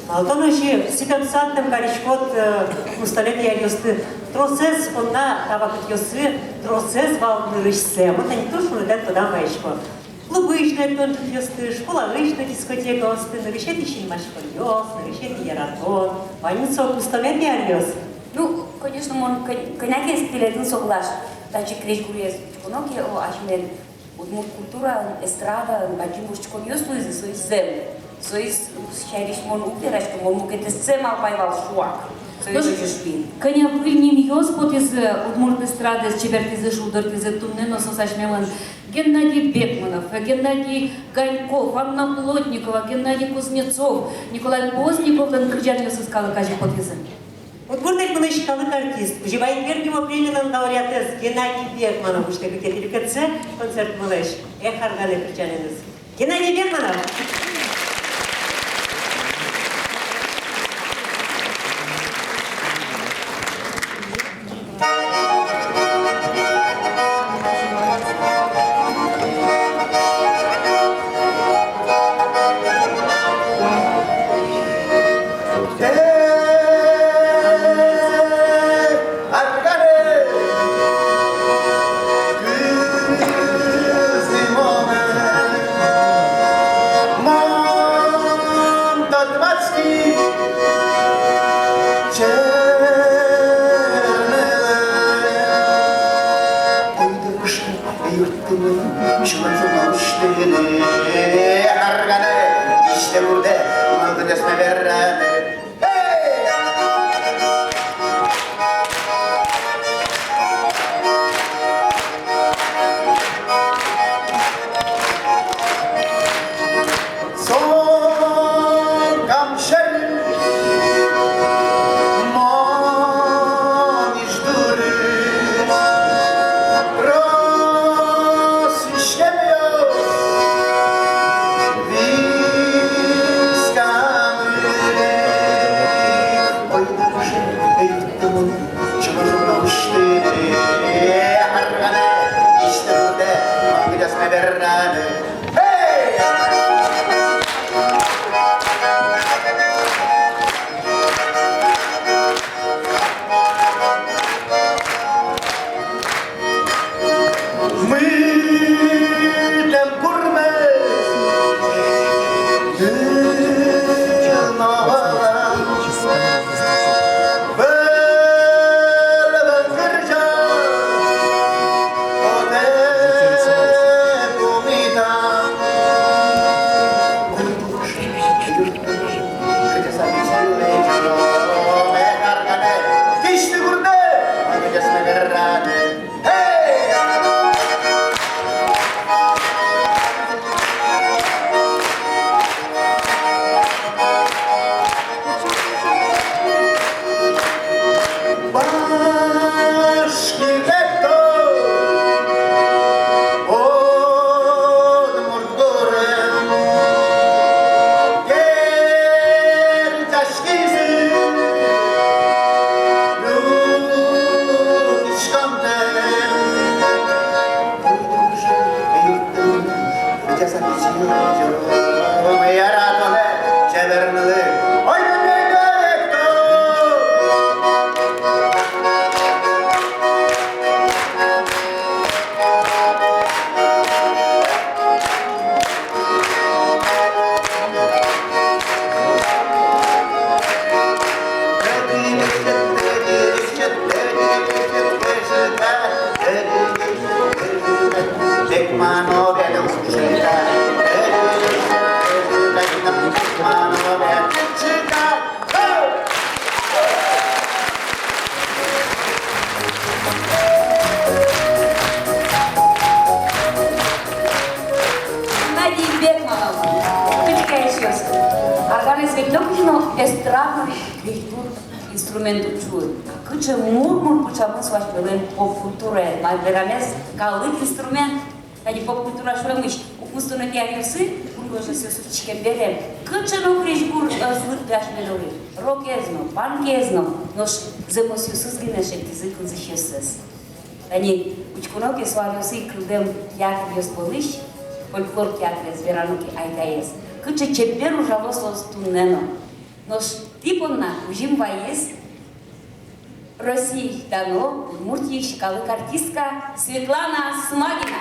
Малы тон озьы сӥтэм-садтэм кариськод, э, укмыстонэтӥ аръёсты? Тросэз понна та вакытъёсы, тросэз вал нырысьсэ. Мон тани туж шунытэн тодам вайисько. Клубысь но эктон ӝытъёсты, школаысь но дискотекаосты, нырысетӥ синмаськонъёс, нырысетӥ яратон. Ваньмыз со укмыстонэтӥ аръёс. Ну, конечно, мон кӧ-, кӧня ке тӥледын соглаш. Таӵе крезьгурез учконо ке, о, асьмелэн удмурт культураын, эстрадаын бадӟым воштӥськонъёс луизы, соиз зэм. Соиз, сярысь мон уг вераськы, мон мукетэз малпай вал шуак. Соиз озьы шуи. Кӧня выль нимъёс потӥзы удмурт эстрадаез, чебертӥзы, шулдыртӥзы, туннэ но соос асьмелэн. Геннадий Бекманов, Геннадий Ганьков, Анна Плотникова, Геннадий Кузнецов, Николай Постниковлэн кырӟанъёсыз калык азе потӥзы. Удмурт Элькунысь калык артист, Кузебай Герд нимо премилэн лауреатэз Геннадий Бекманов усьтэ кыкетӥ люкетсэ концертмылэсь «Эх, арганэ» кырӟанэныз. Геннадий Бекманов. Ведь нокызьы но эстрадной крезьгур инструмент уд шуы. Кыӵе мурмур пыӵамын со асьмелэн поп-культураен, мар верамез, калык инструмент. Тани поп-культура шуэмысь укмыстонэтӥ аръёсы кунгожъёсыз учкем бере, кыӵе но крезьгур ӧз лыктэ асьме доры. Рокез но, панкез но, нош зэмосъёсыз гинэ шедьтӥзы кылзӥсьёссэс. Тани учконо ке, со аръёсы ик кылдэм театръёс пӧлысь, фольклор театрез, верано ке, «Айтаез». Кыӵе чебер ужало соос туннэ но. Нош тӥ понна кузьым вайиз Россиысь дано, Удмуртиысь калык артистка Светлана Смагина.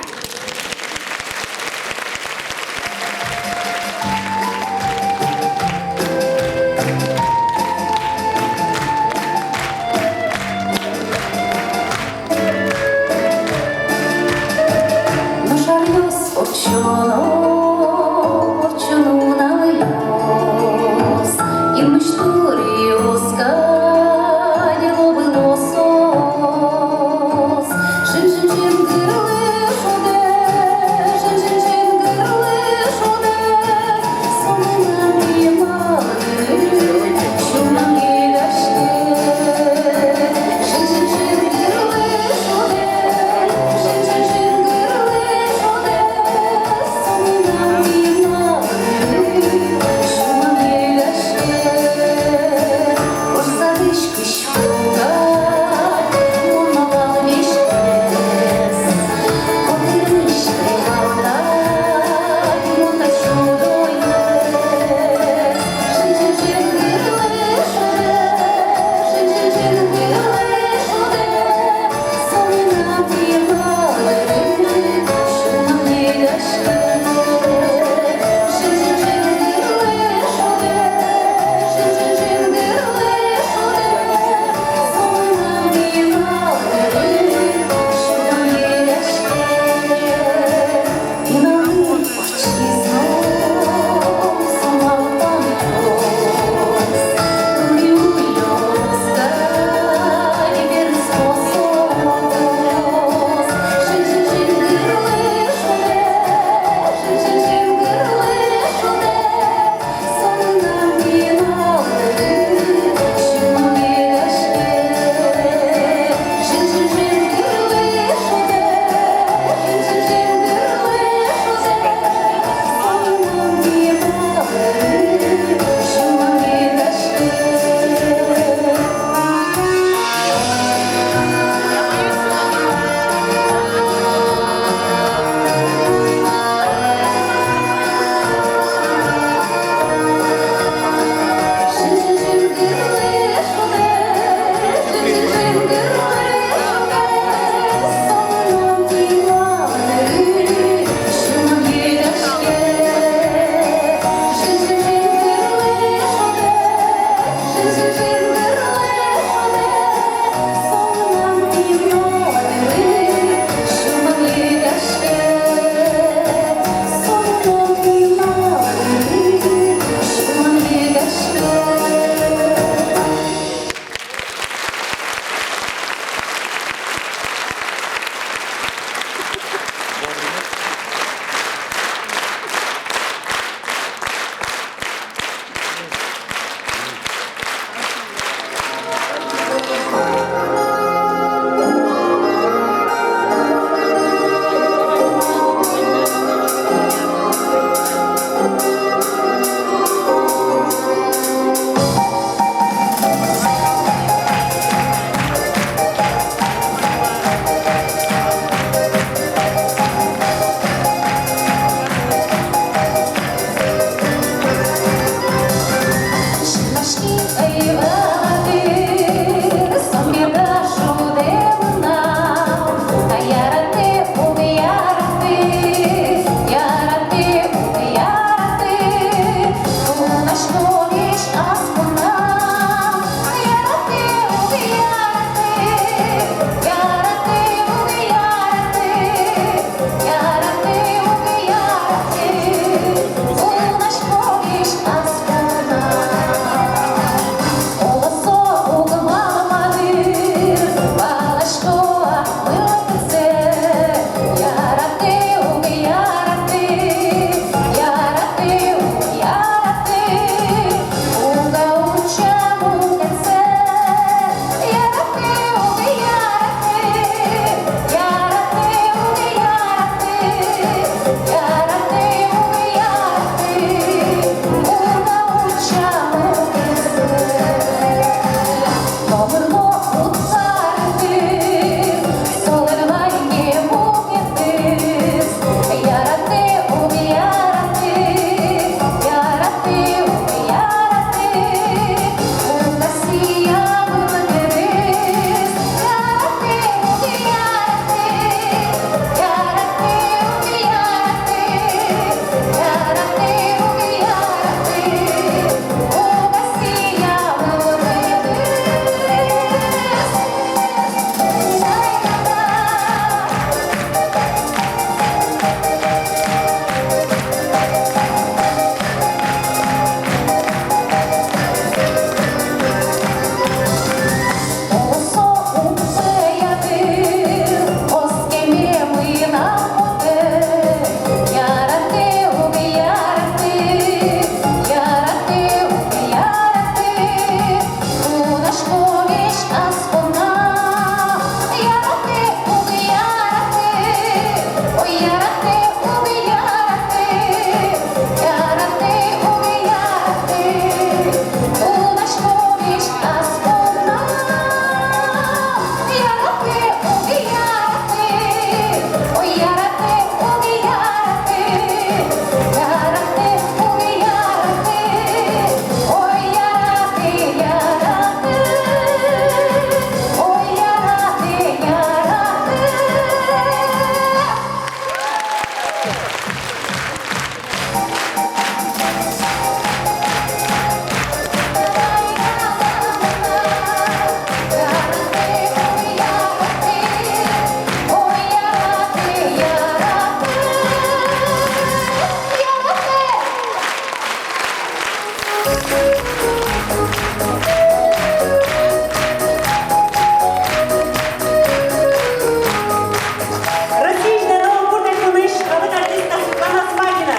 Россиысь но Удмурт Элькунысь калык артистка Светлана Смагина.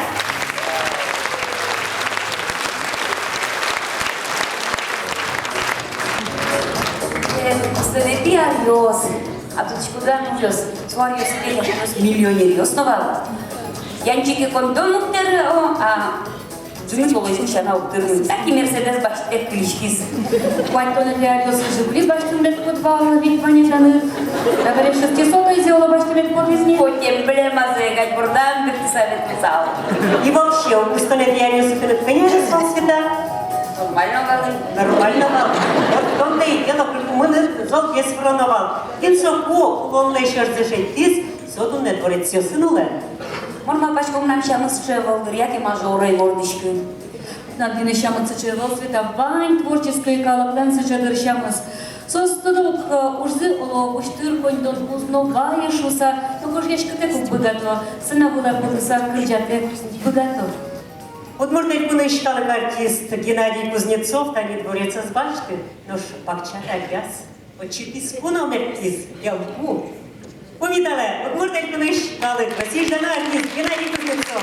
Э, сыӵе пиаръёс, а тут кудӥз ужъёс, со аръёсы ке, яшкиос миллионеръёс но вал. Янчике коньдон уг тэры, о, а ӝыны толэзьын сяна уг тырмы. Так и Мерседес басьтытэк кылиськиз. Куатьтонэтӥ аръёсы Жигули басьтыны мед потэ вал, вить ваньзэ но. Табере шестисотоезэ оло басьтыны мед потӥз ни. Коть эмблемазэ кадь бордам дыртыса ветлысал. И вообще, укмыстонэтӥ аръёсы тыныд кӧня арес вал, Света? Нормально вал. Нормально вал. Вот в том-то и дело, кылькумыныд зол вес вроно вал. Кин соку улонлэсь ӧжытсэ шедьтӥз, со туннэ дворецъёсын улэ. Мар малпаськод, мынам сямыз сыӵе ӧвӧл дыр, яке мажорой вордӥськы. Тынад гинэ сямыд сыӵе ӧвӧл, Света, вань творческой калыклэн сыӵе дыр сямыз. Соос тодо ук, э, ужзы оло усьтыр, коньдон уз но вае шуыса, но гожъяськытэк уг быгато, сцена вылэ потыса кырӟатэк уг быгато. Удмурт Элькунысь калык артист Геннадий Кузнецов тани дворец ӧз басьты, нош бакча тальяз. Отчы писпу но мерттӥз, ялпу. Пумиталэ, Удмурт Элькунысь калык, Россиысь дано артист Геннадий Кузнецов.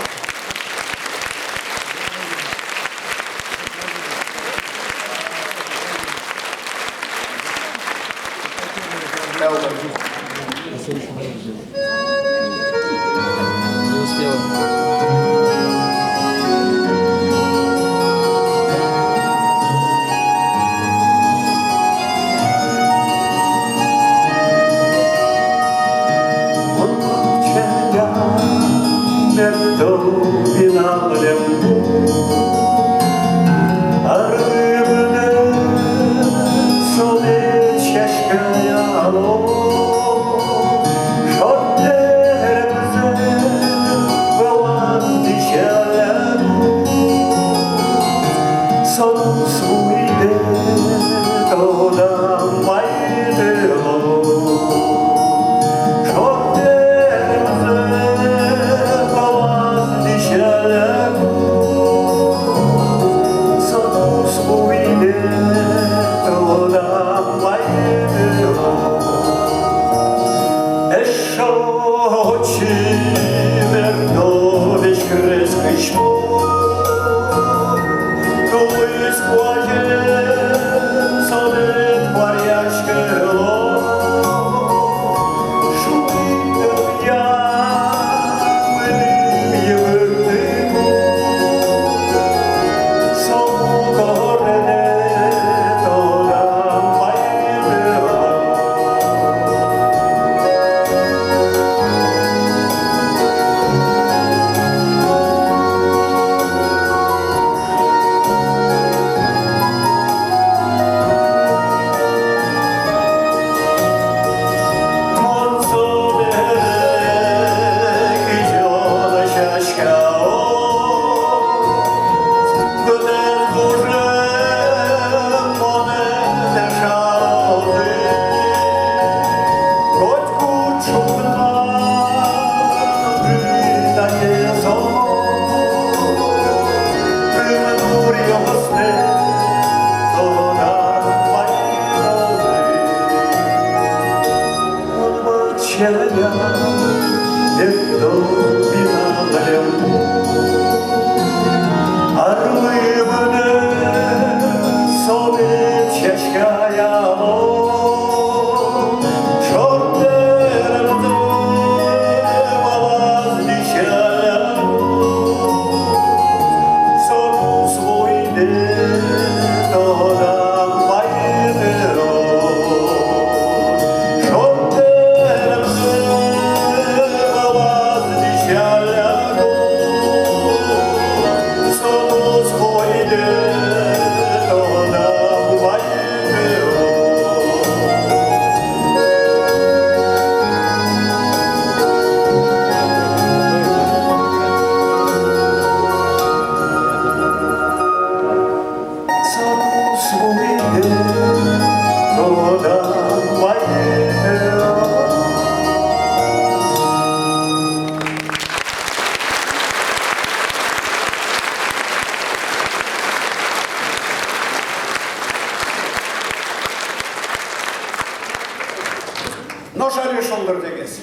Шаре шулдыртӥгес.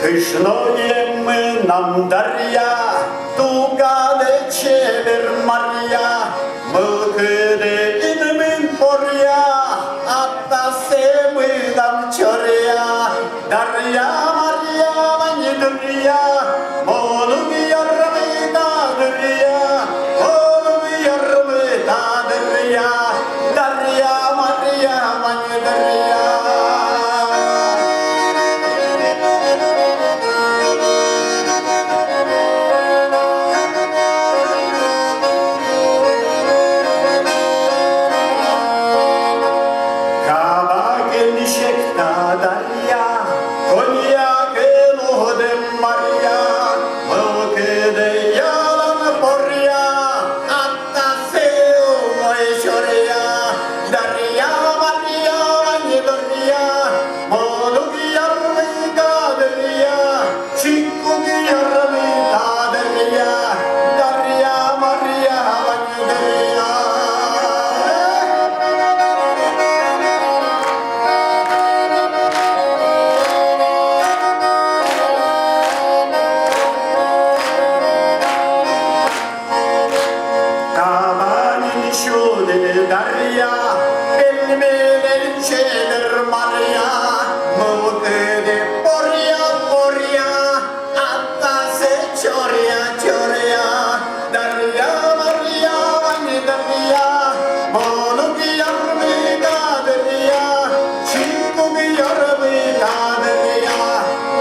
Кышноем мынам, Дарья, туган чебер Марья, мылкыды инмын поръя, Атасэ мынам чоръя, Дарья, Марья, вань дыръя, мон уг ярмы та дыръя, мон уг ярмы та дыръя, Дарья, Марья, вань дыръя. Кабакен секта, Дарья, коньякен удым, Марья, мылкыды ялан поръя, Атасэ умой чоръя, Дарья, Марья, вань дыръя, мон уг ярмы та дыръя, чик уг ярмы та дыръя, Дарья, Марья, вань дыръя. Табанен сюды, Дарья, пельменен чебер Марья, мылкыды поръя, поръя, Атасэ чоръя, чоръя, Дарья, Марья, вань дыръя, мон уг ярмы та дыръя, чик уг ярмы та дыръя,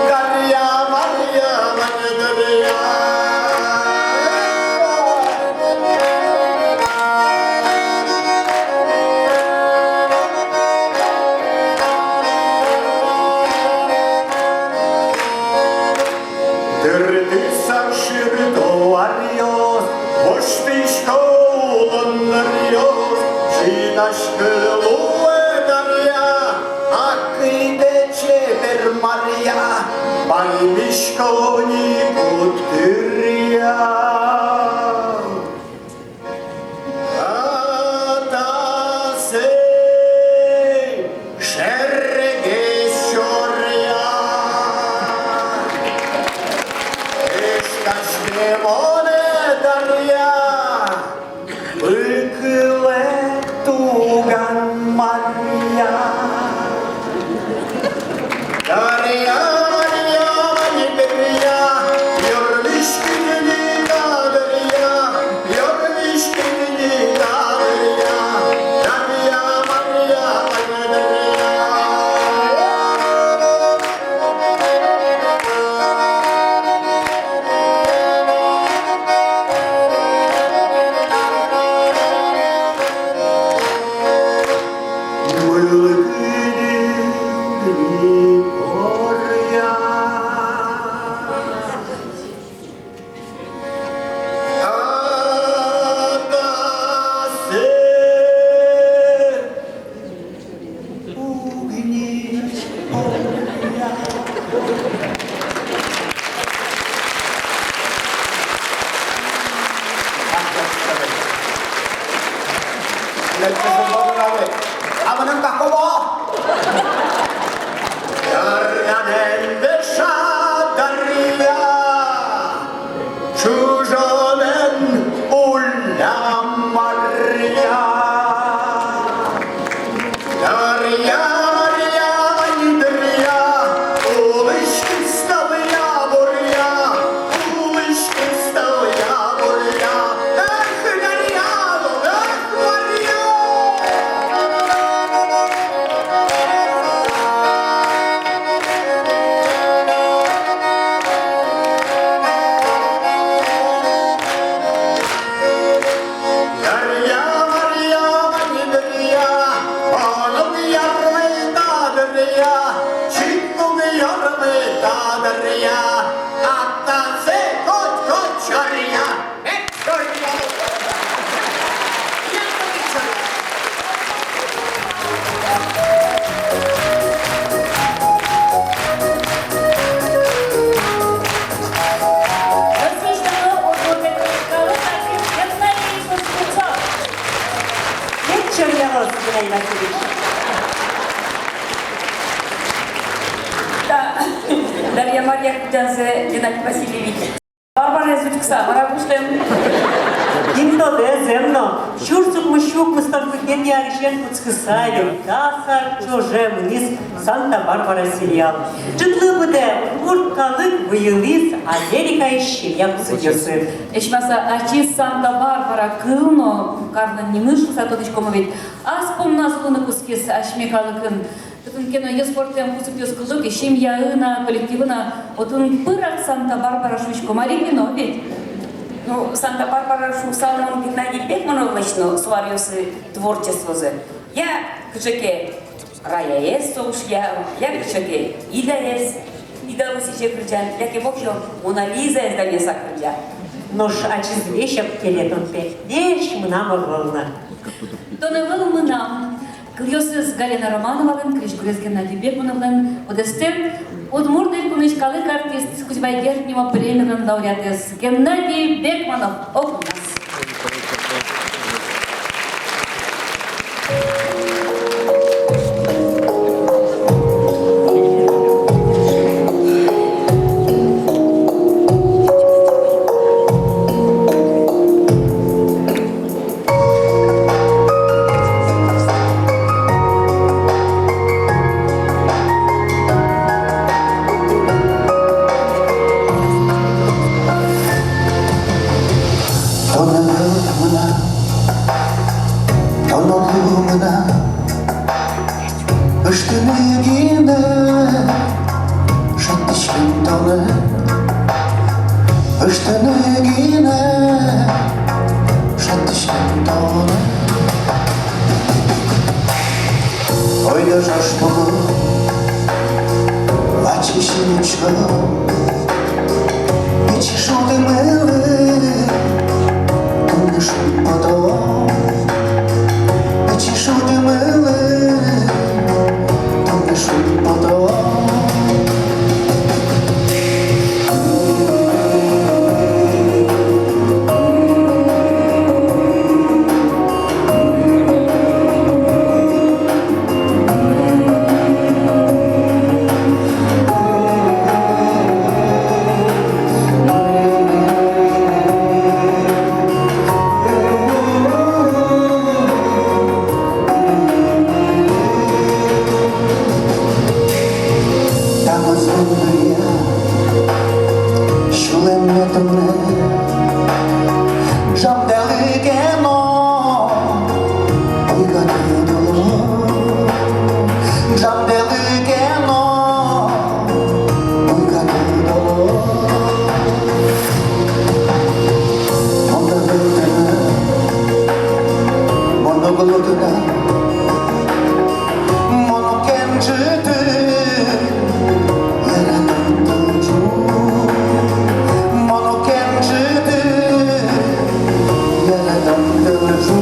Дарья, Марья, вань дыръя. Дыртыса шырто аръёс, воштӥсько улон ныръёс, сидаськы луэ Дарья, акыльтэ чебер Марья, паймисько ини куддыръя. Атасэ шергес чоръя, эшкаське монэ, Дарья, пыкылэ туган Марья. Дарья, Марья, вань дыръя, ярмиськы ини та дыръя, ярмиськы ини та дыръя, Дарья, Марья, вань дыръя. Абонент какого? Дарьянэн веша Дарья, чужонэн улля Марья. Дарья, Марья, вань дыръя, улӥськиз тӧлъя, буръя, улӥськиз тӧлъя, буръя. Эх, Дарья, эх, Марья! Геннадий Васильевич. Да. Дарья Марья кырӟанзэ Геннадий Васильевич. Барбараез учкыса, мар-а, куштым? Кин тодэ, зэм но. Сюрс укмыс сю укмыстон куинетӥ арысен кутскыса, дас ар ӵоже мынӥз «Санта-Барбара» сериал. Ӝытлы быдэ удмурт калык выйылӥз Америкаысь семья кусыпъёсы. Эшмаса, ачиз Санта-Барбара кыл но карлэн нимыз шуыса тодӥськомы ведь. Ас понназ улыны кутскиз асьме калыкын. Кытын ке но йӧспортэм кусыпъёс кылдо ке, семьяын-а, коллективын-а, отын пырак Санта-Барбара шуисько, мар ке но ведь. Ну, Санта-Барбара шуысал мон Геннадий Бекмановлэсь но, со аръёсы творчествозэ. Я кыӵе ке Раяез со ушъя, я кыӵе ке Идаез, Идалы сӥзе кырӟан, яке воксё Мона Лизаез данъяса кырӟа. Нош ачиз весь ӧпкеле тон, пе, весь мынам ӧвӧл на. Тон ӧвӧл мынам. Кылъёсыз Галина Романовалэн, крезьгурез Геннадий Бекмановлэн, быдэстэм Удмурт Элькунысь калык артист, Кузебай Герд нимо премилэн лауреатэз Геннадий Бекманов. Огназ. Тон ӧвӧл мынам, тон уд луы мынам, ыштыны гинэ шедьтӥськем тонэ, ыштыны гинэ шедьтӥськем тонэ. Ойдо ӝож пуко, ваче синучко, пичи шудымылы туннэ шумпото, пичи шудымылы туннэ шумпото. Тамыз вылды я сюлэмме туннэ, ӝамдэлы ке но буйгатэ дуло, ӝамдэлы ке но буйгатэ дуло. Мон ӧвӧл тынад, мон уг лу тынад, мон уг кенжы тыныд, яратон кылчу, мон уг кенжы тыныд, яратон кылчу.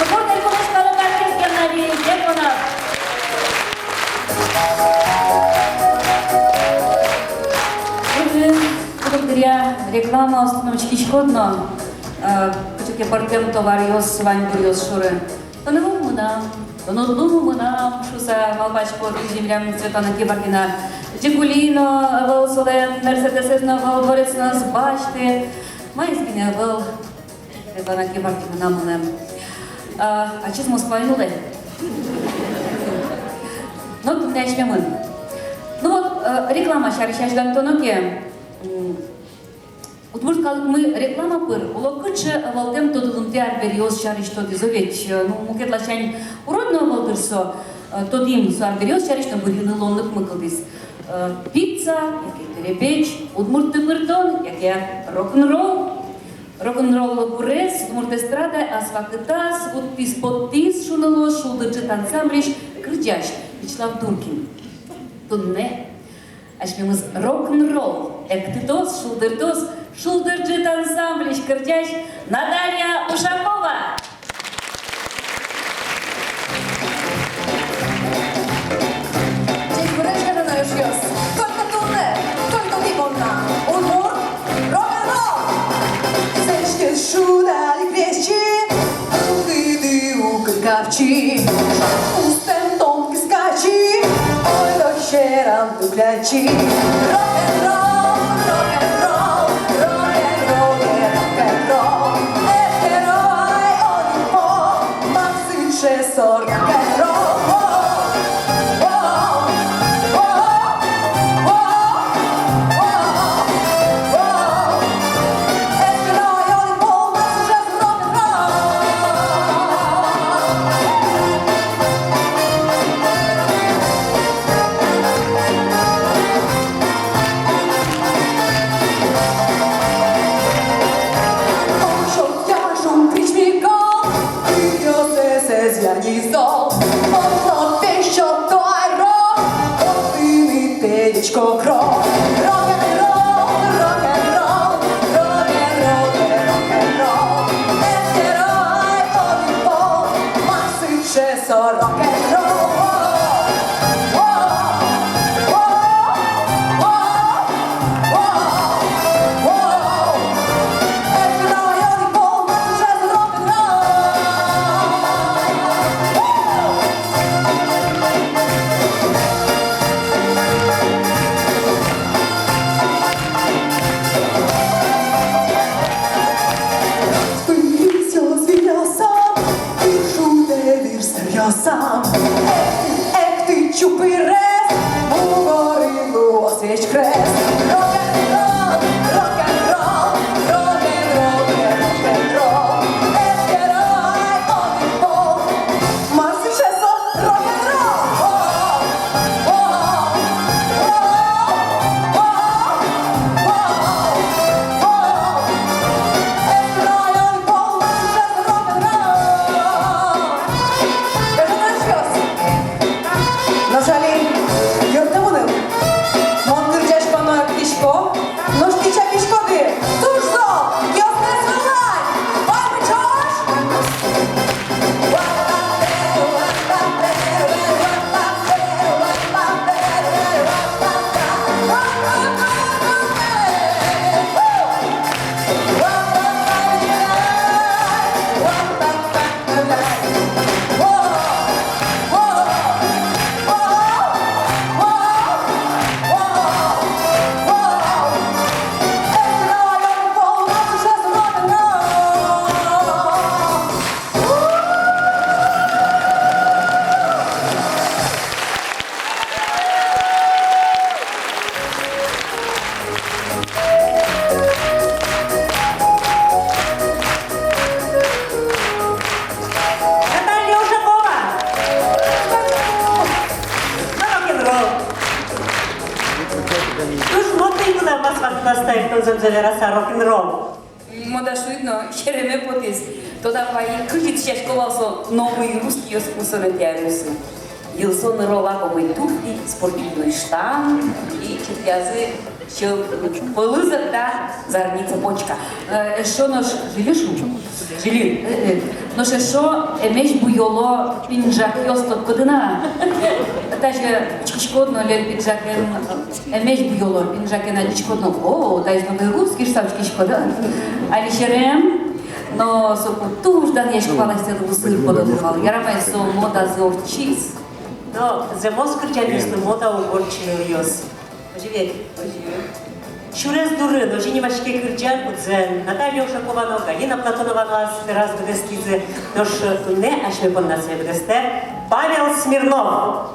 Сборной пулэсь калык артист Геннадий Декунов. Куддыръя рекламаосты но учкиськод но, э, кыӵе ке пӧртэм товаръёс, ваньбуръёс шоры. Тонэ луэ мынам, тонэ луэ мынам шуса малпаськод, кызьы милям Светлана Кибардина. Жигули но ӧвӧл солэн, Мерседесэз но ӧвӧл, дворецез но ӧз басьты. Маиз гинэ ӧвӧл Светлана Кибардина мынам. А, ачиз Москваын улэ. Но туннэ асьмемын. Ну вот, э, реклама сярысь азьланьтоно ке, м, удмурт калыкмы реклама пыр олокыӵе ӧвӧлтэм тодылымтэ арбериос сярысь тодӥз ведь. Э, ну, мукет ласянь урод но ӧвӧл дыр со, э, тодӥм со арбериос сярысь но бырйыны луонлыкмы кылдӥз. Э, пицца, яке перепеч, удмурт тыпыртон, яке рок-н-ролл. Рок-н-ролл гурез удмурт эстрадае ас вакытаз вуттӥз-поттӥз, шуыны луоз, «Шулдыр ӝыт» ансамблись кырӟась Вячеслав Дуркин. Туннэ асьмемыз рок-н-ролл эктытоз, шулдыртоз «Шулдыр ӝыт» ансамблись кырӟась Наталья Ушакова. Ӟечбуресь, гажано эшъёс! Только туннэ, только тӥ понна удмурт рок-н-ролл! Сэзьтӥське шуд али крезьчи, укыды укыр капчи, устэм тон кыскачи, ойдо сьӧрам туклячи. Рок-н-ролл, рок-н-ролл, рок-н-ролл, рок-н-ролл. Эскеро ай одӥг пол, мар сыӵе со рок-н-ролл. Эскеро ай одӥг пол, мар сыӵе со рок-н-ролл. Ог сётъя шумпричмигал, кыкъёсыз ӧз янизол. Потло песё туайрок, отын и педечко крок. Рок-н-ролл, рок-н-ролл, рок-н-ролл, рок-н-ролл. Эскеро ай одӥг пол, мар сыӵе со рок-н-ролл. Пырисьёс виньёсам, вир шудэ вир сэръёсам. Экты, экты чупырес, мугоры луоз весь крес. Рок-н-ролл, рок-н-ролл, рок-н-ролл, рок-н-ролл. Эскеро ай одӥг пол, мар сыӵе со рок-н-ролл. Нош али юрттэ мыным. Мон кырӟасько но эктӥсько, нош тӥ чаписькоды. Туж зол! Ёзнэс вылай! Ваньмы ӵош! Наталья Ушакова. Рок-н-ролл. Туж модной вылэм ас вакытаз та эктонзэ вераса, рок-н-ролл. Мода шуид но, сереме потӥз. Тодам вайи, кызьы дӥсясько вал со «Новый русский» ёс пусонэтӥ аръёсы. Йылсо ныролак умой туфли, спортивной штан и чыртъязы Чё, пӧлы зӧкта, зарни цепочка. Э, эшшо нош, жили шу? Жили. Э, э. Нош эшшо эмезь буёло пинжакъёс, тодӥськоды на. Таӵе учкиськод но, лёль пинжакен, эмезь буёло пинжакен, адӟиськод но: о, таиз но кык курс кишса учкиськод, да? Али серем, но соку туж данъясько вал, асьсэлы усы ик потоз вал. Ярам ай, со модазы ортчиз. Но зэмос кырӟанъёслы мода уг ортчы, нылъёс. Озьы ведь? Озьы. «Сюрес дурын» — озьы нимаське кырӟан, кудзэ Наталья Ушакова но, Галина Платонова но ас дыраз быдэстӥзы. Нош туннэ асьме понна сое быдэстэ Павел Смирнов.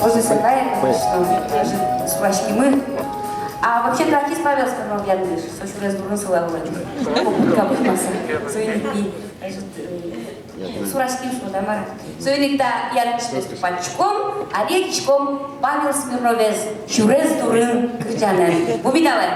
Озьы, конечно, даже сураськимы. А вообще-то ачиз Павел Смирнов янгыш, со «Сюрес дурын» солы вал. Попытка вуимаса. Соин ик ми, значит, э, сураським шуод-а, мар-а. Соин ик та яркытэз тупатӥськом, али ӧтиськом Павел Смирновез «Сюрес дурын» кырӟанэн. Пумиталэ.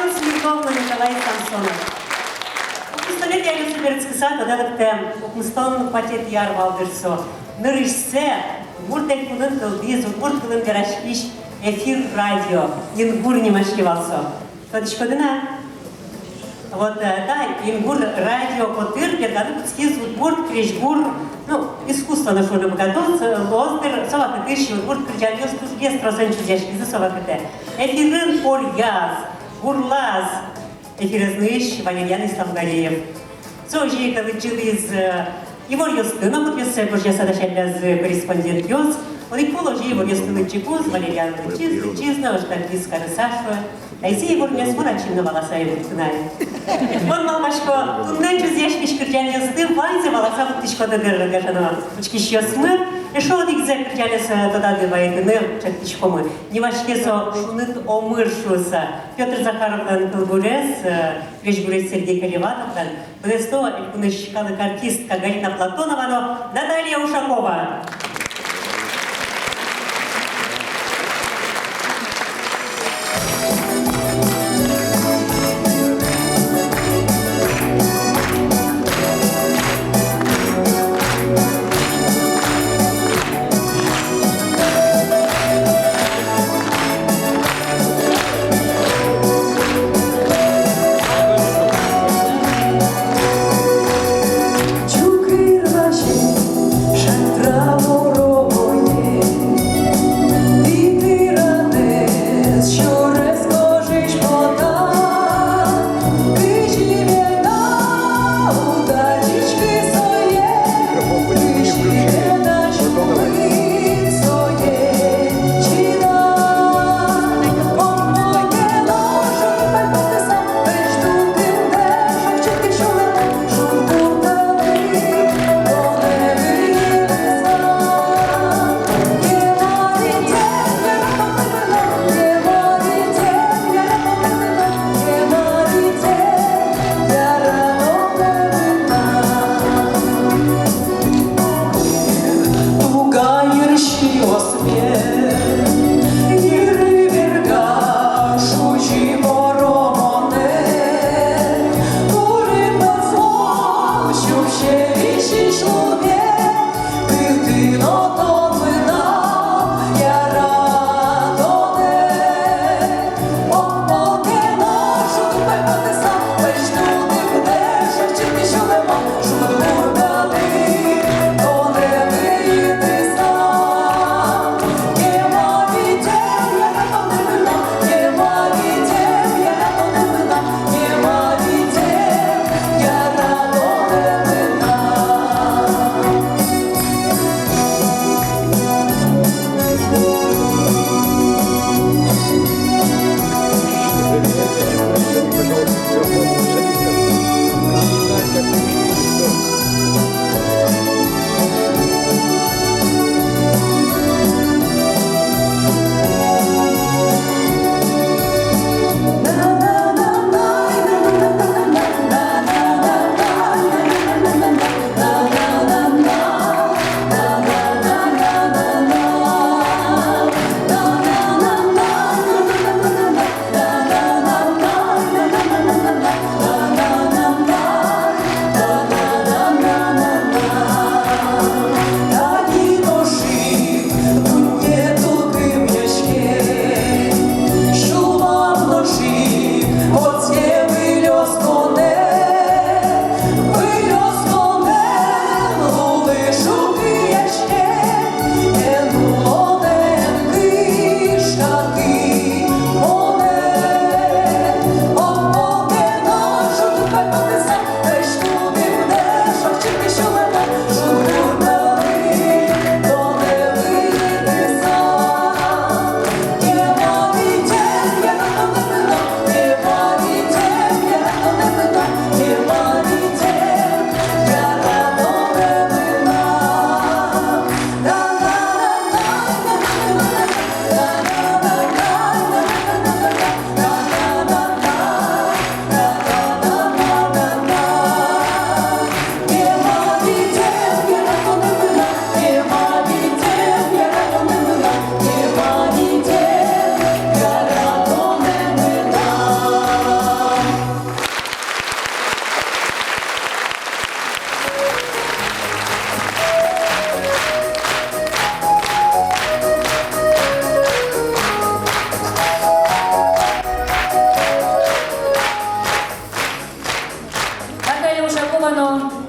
Смирнов но Николай Самсонов. Укмыстонэтӥ аръёсы берытскыса, тодэ лыктэ, укмыстон куатетӥ ар вал дыр со. Нырысьсэ Удмурт Элькунын кылдӥз удмурт кылын вераськись эфир радио, «Ингур» нимаське вал со. Тодӥськоды на? Вот, э, да, «Ингур» радио котыр берганы кутскиз удмурт крезьгур, ну, искусство но шуыны быгатом, э, луоз дыр, со вакытысь удмурт кырӟанъёс тужгес тросэн чузъяськизы со вакытэ. Эфирын поръяз, гурлаз эфирез нуись Валерьян Исламгариев. Со озьы ик лыдӟылӥз, э, иворъёсты но, кудъёссэ гожъяса дасяллязы корреспондентъёс. Одӥг пол озьы иворъёсты лыдӟыкуз, Валерьян лыдӟиз, лыдӟиз но, ӧжытак вискарыса шуэ: «Таиз иворъёс мон ачим но валаса ӧй вуттыны ай». Мон малпасько, туннэ чузъяськись кырӟанъёсты ваньзэ валаса вуттӥськоды дыр, гажано учкисьёсмы. Эшшо одӥгзэ кырӟанэз, э, тодады вайытыны чектӥськомы. Нимаське со «Шуныт омыр» шуыса. Пётр Захаровлэн кылбурез, э, крезьгурез Сергей Колеватовлэн. Быдэсто элькунысь калык артистка Галина Платонова но Наталья Ушакова.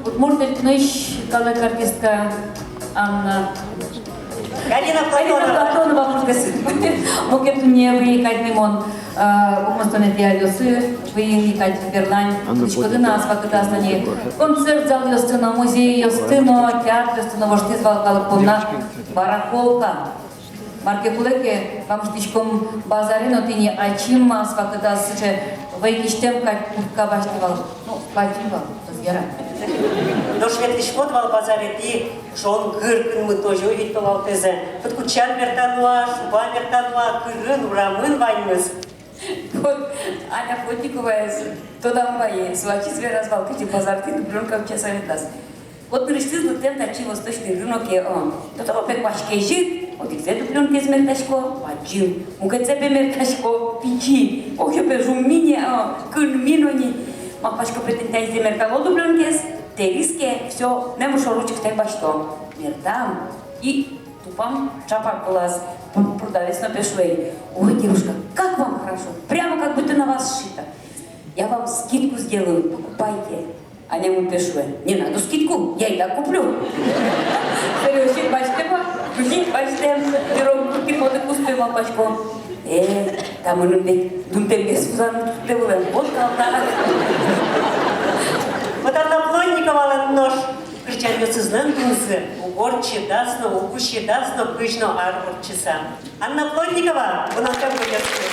Удмурт Элькунысь калык артистка Анна. Галина Платонова. Галина Платонова, мукет дунне вуи кадь ни мон, э, укмыстонэтӥ аръёсы вуи ни кадь берлань. Анна Платонова. Учкоды на, ас вакытаз тани концерт залъёсты но, музейёсты но, театръёсты но воштӥз вал калык понна барахолка. Мар ке кулэ ке, вамыштӥськом базаре но, тӥни ачим ас вакытаз сыӵе вӧйгисьтэм кадь куртка басьтӥ вал. Ну, бадӟым вал, ӧз яра. Нош ветлӥськод вал базаре, тӥ шонер кынмыт, озьы ведь толалтэ. Пыдкутчан мертан-а, шуба мертан-а, кырын, урамын ваньмыз. Вот, Аня Плотниковаез тодам вае, со ачиз вераз вал, кызьы базартӥ дубленка утчаса ветлаз. Вот нырысьтыз лыктэм татчы, восточный рынокэ, о. Тото, о, пе, куаське ӟык, одӥгзэ дубленкаез мертасько, бадӟым, мукетсэ, пе, мертасько, пичи, ох, ё, пе, жуммине, о, кынмино ни. Малпасько, пе, тӥни таизэ мертало дубленкаез, тэрӥз ке, всё, номыр шоры учкытэк басьто. Мертам и тупам ӵапак вылаз. Пр-, продавец но, пе, шуэ: «Ой, девушка, как вам хорошо, прямо как будто на вас сшито. Я вам скидку сделаю, покупайте». Анямы, пе, шуэ: «Не надо скидку, я и так куплю». Сэрен ик басьтэм, кызьы ик басьтэм, пирог куртӥ, потэ куспе, малпасько: «Э, та мыным ведь дунтэмгес вузаны турттэ вылэм, вот калтак». Вот Анна Плотниковалэн нош кырӟанъёсызлэн дунзы уг ортчы дас но, уг усьы дас но, кызь но ар ортчыса. Анна Плотникова, мынам кем гурьяське.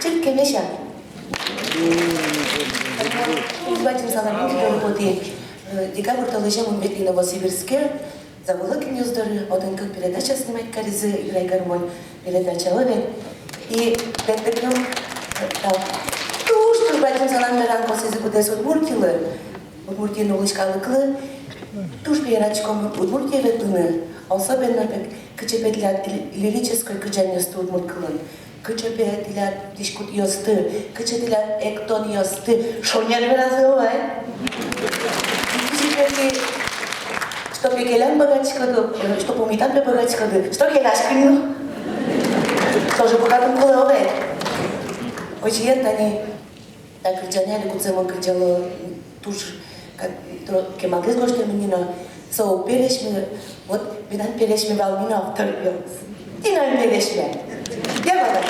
Чырткемесь-а? Туж бадӟым салам мон тӥледлы потӥ. Э, декабрь толэзе мон ветлӥ Новосибирске, завуылэ кинъёс доры, отын кык передача снимать каризы «Играй, гармонь» передача, о вет. И ветлыкум, э, тау. Туж, туж бадӟым салам вераны косӥзы быдэс Удмуртилы, Удмуртиын улӥсь калыклы. Туж пе яратӥськом Удмуртие ветлыны, особенно пе, кыӵе пе тӥляд ли-, лирической кырӟанъёсты удмурт кылын. Кыӵе пе тӥляд дӥськутъёсты, кыӵе тӥляд эктонъёсты, шонер веразы, ой. Кызьы пе тӥ, что пе келян быгатӥськоды, э, что пумитан пе быгатӥськоды, что келяськыны но тоже быгатыны кулэ, ой. Озьыен, тани та кырӟанэ али кудзэ мон кырӟало, туж, как, тро-, кемалгес гожтэмын ни но, со уг пересьмы, вот, медам пересьмы вал ни но авторъёс. Тӥ но ӧм пересьмы. Я, вала.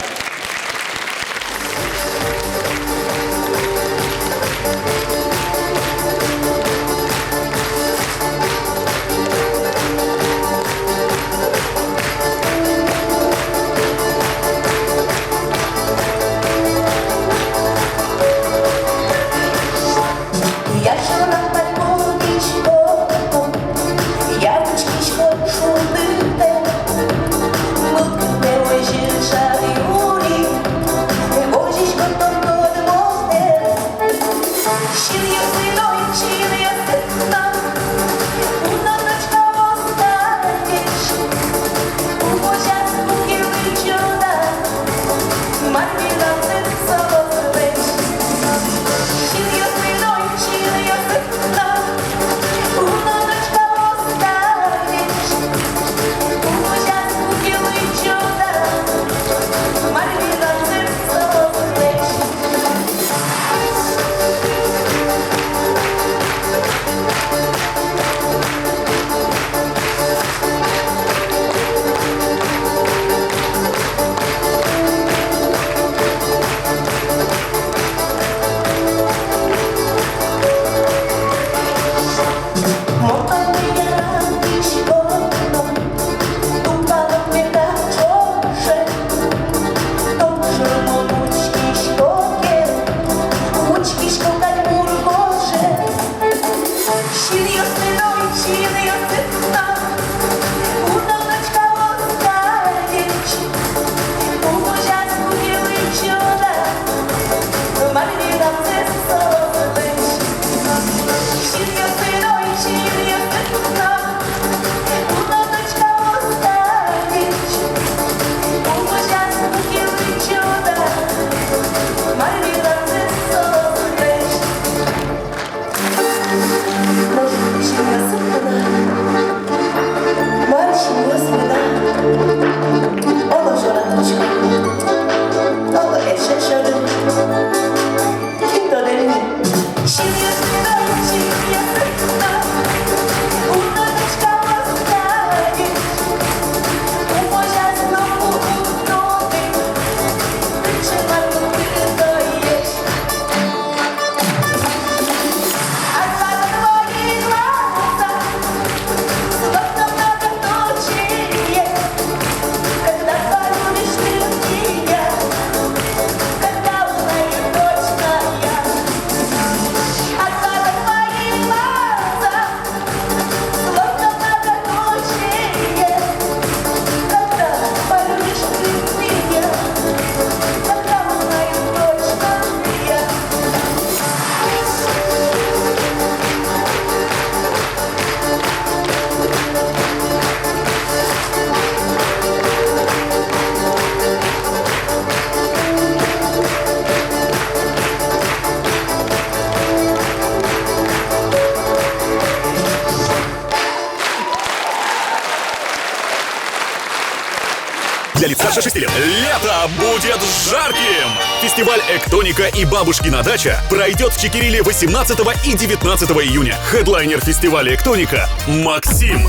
Для лиц старше шести лет. Лето будет жарким! Фестиваль «Эктоника и бабушкина дача» пройдёт в Чекериле восемнадцатого и девятнадцатого июня. Хедлайнер фестиваля «Эктоника» — Максим.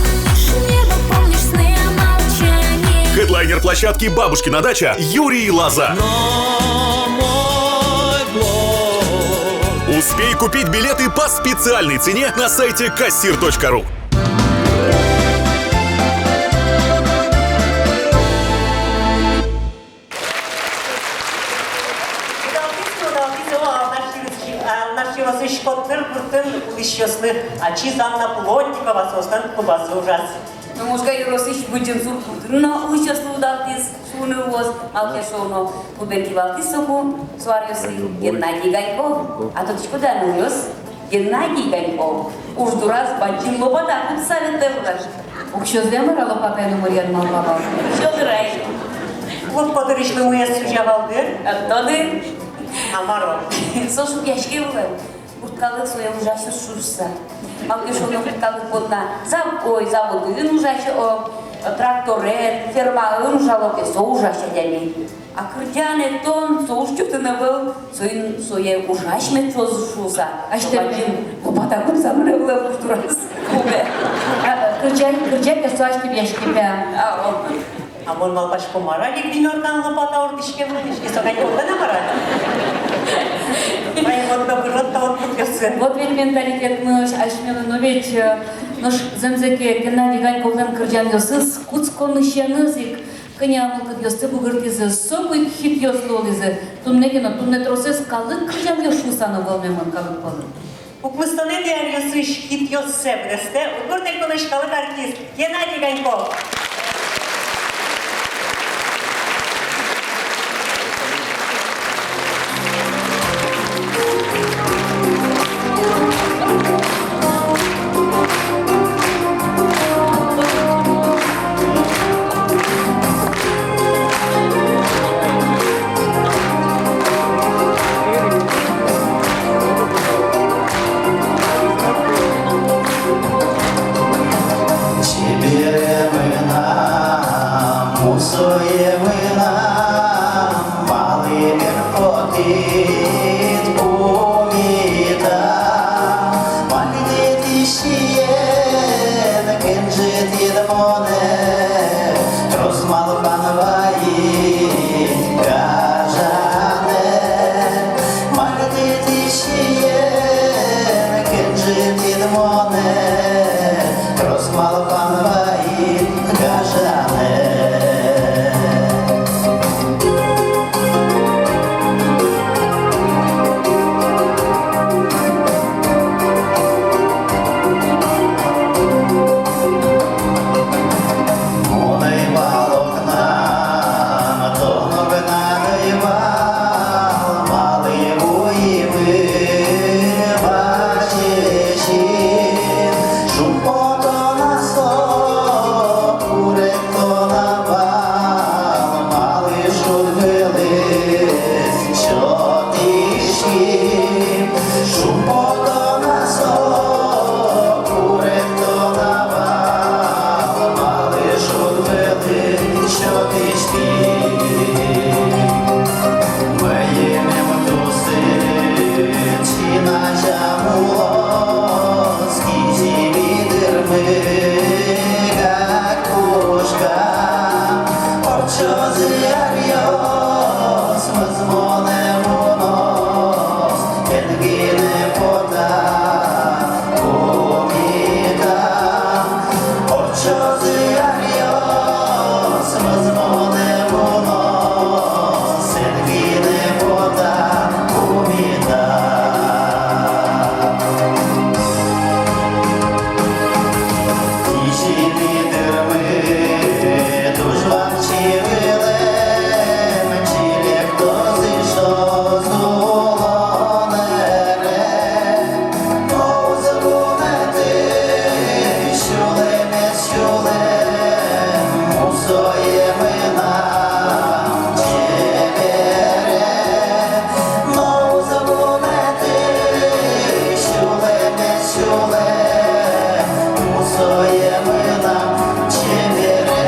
Хедлайнер площадки «Бабушкина дача» — Юрий Лоза. Успей купить билеты по специальной цене на сайте кассир точка ру. Ӵошатӥсьёслы ачиз Анна Плотникова, соослэн клубазы ужаз. Но Можга ёросысь Быдӟым Сургутын но улӥсьёслы удалтӥз шуыны луоз, малы ке шуоно, клубен кивалтӥз соку со аръёсы Геннадий Ганьков. А тодӥськоды-а, нылъёс, Геннадий Ганьков уждураз бадӟым лопата кутса ветлэ вылэм. Уксёзэ мар-а лопатаен уморъян, малпа вал. Уксё дыр ай. Лопата дырысь лымыез сузя вал дыр. А тодӥ? А мар-о? Со шугъяське вылэм. Курткалык сое ужасьёс шуыса. Малы ке шуоно, курткалык понна зав-, ой, заводын ужась, о, тракторен, фермаын ужало ке, со ужась адями. А кырӟан, эктон, со уж чотын ӧвӧл, соин сое ужась мед ӵош шуыса. Асьтэ бадӟым лопата кутса мынэ вылэм уждураз. Кубе. А, кырӟан, кырӟан ке, со асьтэ бияшке пе. А, о. А мон малпасько, мар али гримёркаын лопата ортчиське, мынӥське, со кадь огнам мар-а? Ай, вот, да, вот, да, вот, вот, вот. Вот ведь менталитетмы асьмелэн но ведь, э, нош зэмзэ ке, Геннадий Ганьковлэн кырӟанъёсыз кутсконысеныз ик кӧня мылкыдъёсты бугыртӥзы, соку ик хитъёс луылӥзы. Туннэ ке но, туннэ тросэз калык кырӟанъёс шуыса но вӧлмемын калык пӧлын. Укмыстонэтӥ аръёсысь хитъёссэ быдэстэ Удмурт Элькунысь калык артист Геннадий Ганьков. Чебере мынам, мусое мынам, малы эн потӥд пумитам? Мальдытӥсен кенжытӥд монэ, трос малпан вайид гажанэ. Мальдытӥсен кенжытӥд монэ, трос малпан вайид гажанэ. Мон ӧй вал окнам, тон огнад ӧй вал, малы вуимы вазиське. Шумпотон-а со, куректон-а вал, малы шуд вылын сётӥським? Шумпотон-а со, куректон-а вал, малы шуд вылын сётӥським? Мӧйымем тусыд син азям улоз, кизили дырмы гак пушкам. Ортчозы аръёс, мӧзмонэ мыноз, эн гинэ пота пумитам. Ортчозы аръёс, мӧзмонэ мыноз, эн гинэ пота пумитам. Кизили дырмы туж вакчи вылэм, чилектозы соос улон ӧре. Но уз вунэтӥ сюлэмез сюлэм, мусое мынам чебере. Но уз вунэтӥ сюлэмез сюлэм, мусое мынам чебере.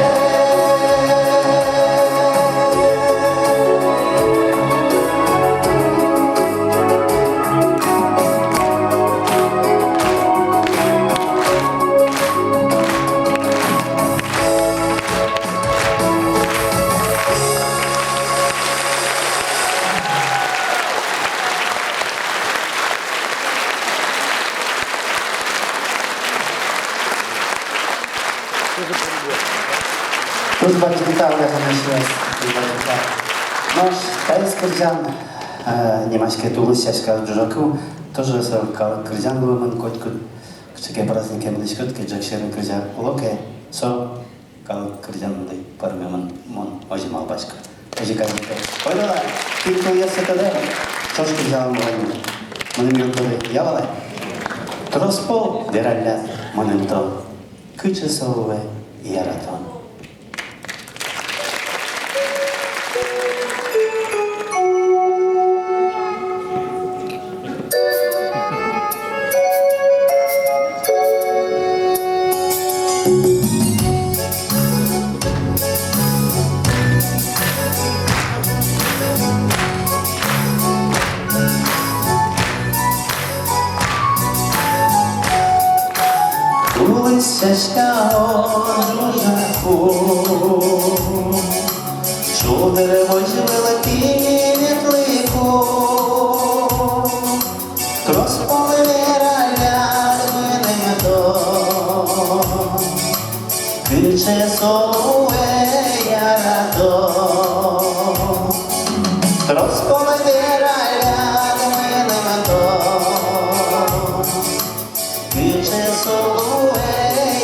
Туж бадӟым тау, доры адямиос, туж бадӟым тау. Нош таиз кырӟан, э, нимаське «Тулыс сяська ӝужаку». Тоже со калык кырӟан луэмын. Котькуд кыӵе ке празднике мынӥськод ке, ӝӧк сьӧрын кырӟа уло ке, со калык кырӟанлы пӧрмемын, мон озьы малпасько. Озьы кадь ик. Ойдолэ, кин кылъёссэ тодэ, ӵош кырӟалом вань. Мыным юрттоды, я вал ай. Трос пол вералляд мыным тон, кыӵе со луэ яратон. Тулыс сяськаос ӝужаку, шулдыр возь вылэ тӥ ветлыку. Трос пол вералляд мыным тон, кыӵе со луэ яратон. Трос пол вералляд мыным тон, кыӵе со луэ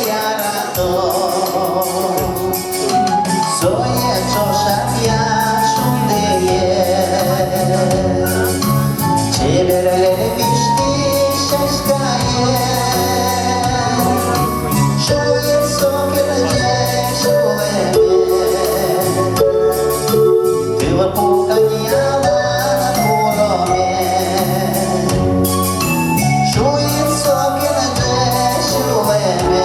яратон. Сое ӵошатъя шундые, чебер лэписькись сяськае. Шуиз со кырӟа сюлэме, тылпу кадь ялан куроме. Шуиз со кырӟа сюлэме,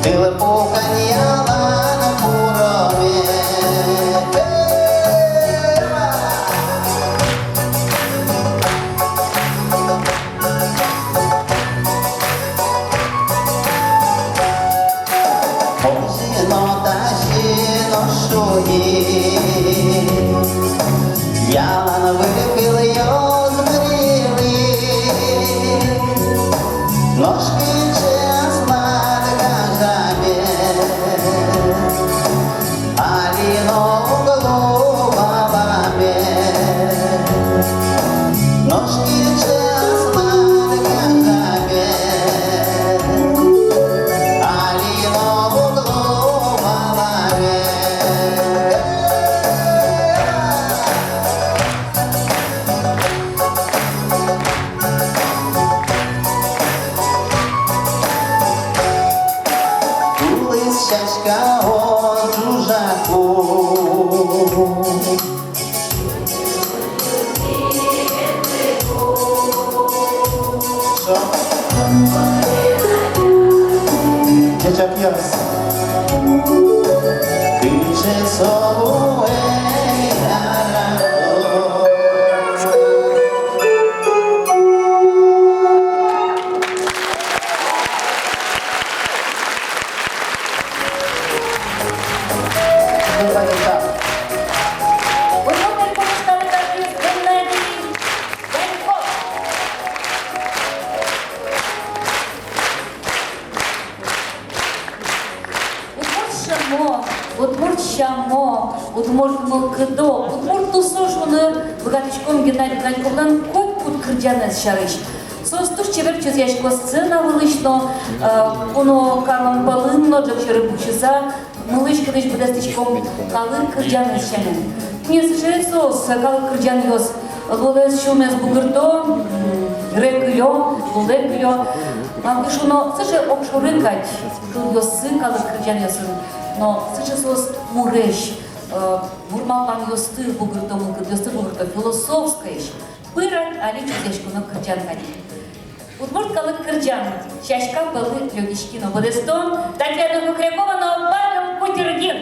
тылпу кадь ялан куроме. Озьы но, тазьы но шуи, ялан выль кылъёс быръи. Нош кыӵе аслад гажаме, али но уг лу валаме. Нош кыӵе аслад гажаме, али но уг лу валаме. Тулыс сяськаос ӝужаку. Со. Чечакъёс. Кыӵе со луэ яратон. Удмурт сямо, удмурт сямо, удмурт мылкыдо, удмурт тусо шуыны быгатӥськом Геннадий Гнатьковлэн котькуд кырӟанэз сярысь. Соос туж чебер чузъясько сцена вылысь но, э, куно карлэн пӧлын но, ӝӧк сьӧры пуксьыса, мылысь-кыдысь быдэстӥськом калык кырӟанэз сямен. Тӥни сыӵе соос, калык кырӟанъёс, лулэз-сюлмаез бугырто, м, ре кылё, лулэ кылё. Малы ке шуоно, сыӵе огшоры кадь кылъёссы калык кырӟанъёсын, но сыӵе соос муресь, э, вормаланъёсты бугырто, мылкыдъёсты бугырто, философскоесь. Пырак али чузъяськоно кырӟан кадь. Удмурт калык кырӟан «Сяська пӧлы лёгиськи но быдэсто», Татьяна Хохрякова но Павел Кутергин.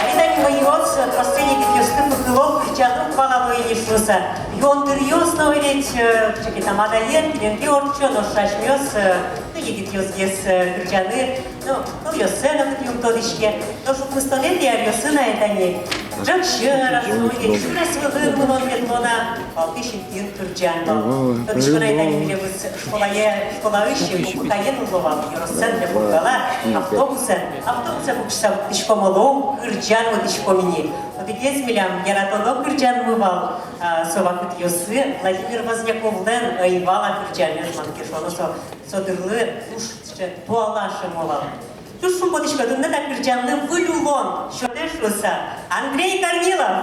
Али тани вӧйыос тросэз егитъёсты пыкыло, кырӟаны уг валало ини шуыса. Юон дыръёс но ведь, э, кыӵе ке там адаен, кинэн ке ортчо, нош асьмеос, э, ну, егитъёсгес, э, кырӟаны, ну, кылъёссэ но кытын ум тодӥське. Нош укмыстонэтӥ аръёсы на, э, тани ӝӧк сьӧраз, ну, егит сюрес вылын мынон-ветлон, а валтӥсь интыын кырӟан вал. Тодӥсько на, э, тани милемыз школае, школаысь ик куаен уло вал, ёросэн Пургаын, автобусэн, автобусэ пуксьыса вуттӥськом, оло, кырӟан вуттӥськом ини. Одӥгез милям яратоно кырӟанмы вал, а, со вакытъёсы Владимир Возняковлэн «Ӧй вала» кырӟанэз, малы ке шуоно, со, со дырлы туж сыӵе туала шӧмо вал. Туж шумпотӥсько, туннэ та кырӟанлы выль улон сётэ шуыса. Андрей Корнилов.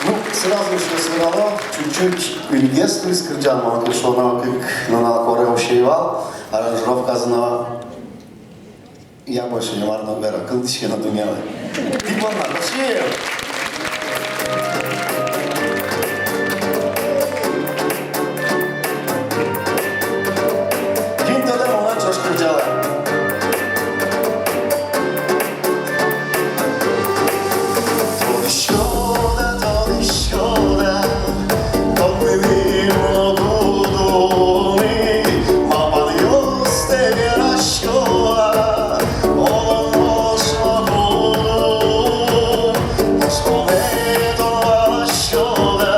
Ну, сразу ещё сразу чуть-чуть кылгес луиз кырӟан, малы ке шуоно, кык нунал куаре усе ӧй вал, аранжировказы но. Я больше не мар но вера, кылзӥське но дуннелы. Тӥ понна, Россия! Кин тодэ, мон ачош кырӟало. Тодӥськод-а, тодӥськод-а, тон мыным но кудӥз, малпанъёстэ вераськод-а, оло, нош но кудӥз, нош тон мыным но валаськод-а,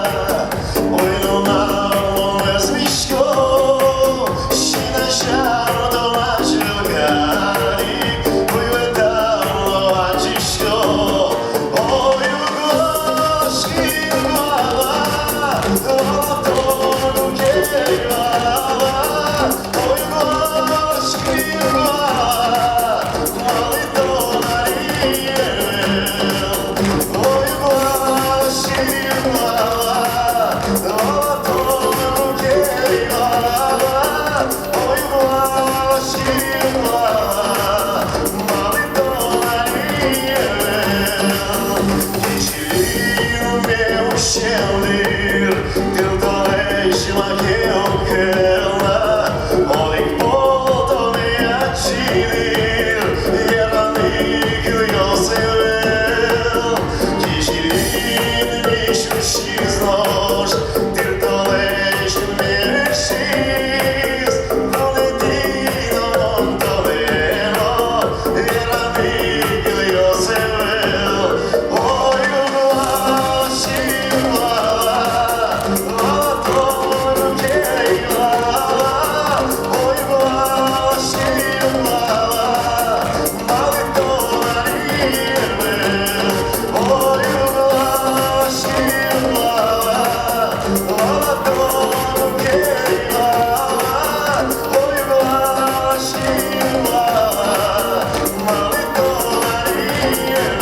ой, нунал но мӧзмисько, син азяд но азьвыл карисько, уйвӧтам но адӟисько. Ой, уг валаськы, уг вала, вала тон, уг ке вала. Ой, уг валаськы, уг вала, малы тон али ӧвӧл. Ой, уг валаськы, уг вала, вала тон, уг ке вала. Ой, уг валаськы, уг вала, малы тон али ӧвӧл. Кизили нуме усем дыр, тыл толэзь маке уг кылы на, одӥг пол тонэ адӟи дыр, вераны кылъёс ӧвӧл. Кизилиын мись усиз нош, тыр толэзь мемесиз, вунэтӥ но мон тонэ но, вераны кылъёс ӧвӧл. Ой, уг валаськы, уг вала, вала тон, уг ке вала. Ой, уг валаськы, уг вала, малы тон али ӧвӧл. Ой, уг валаськы, уг вала, вала тон, уг ке вала. Ой, уг валаськы, уг вала, малы тон али ӧвӧл.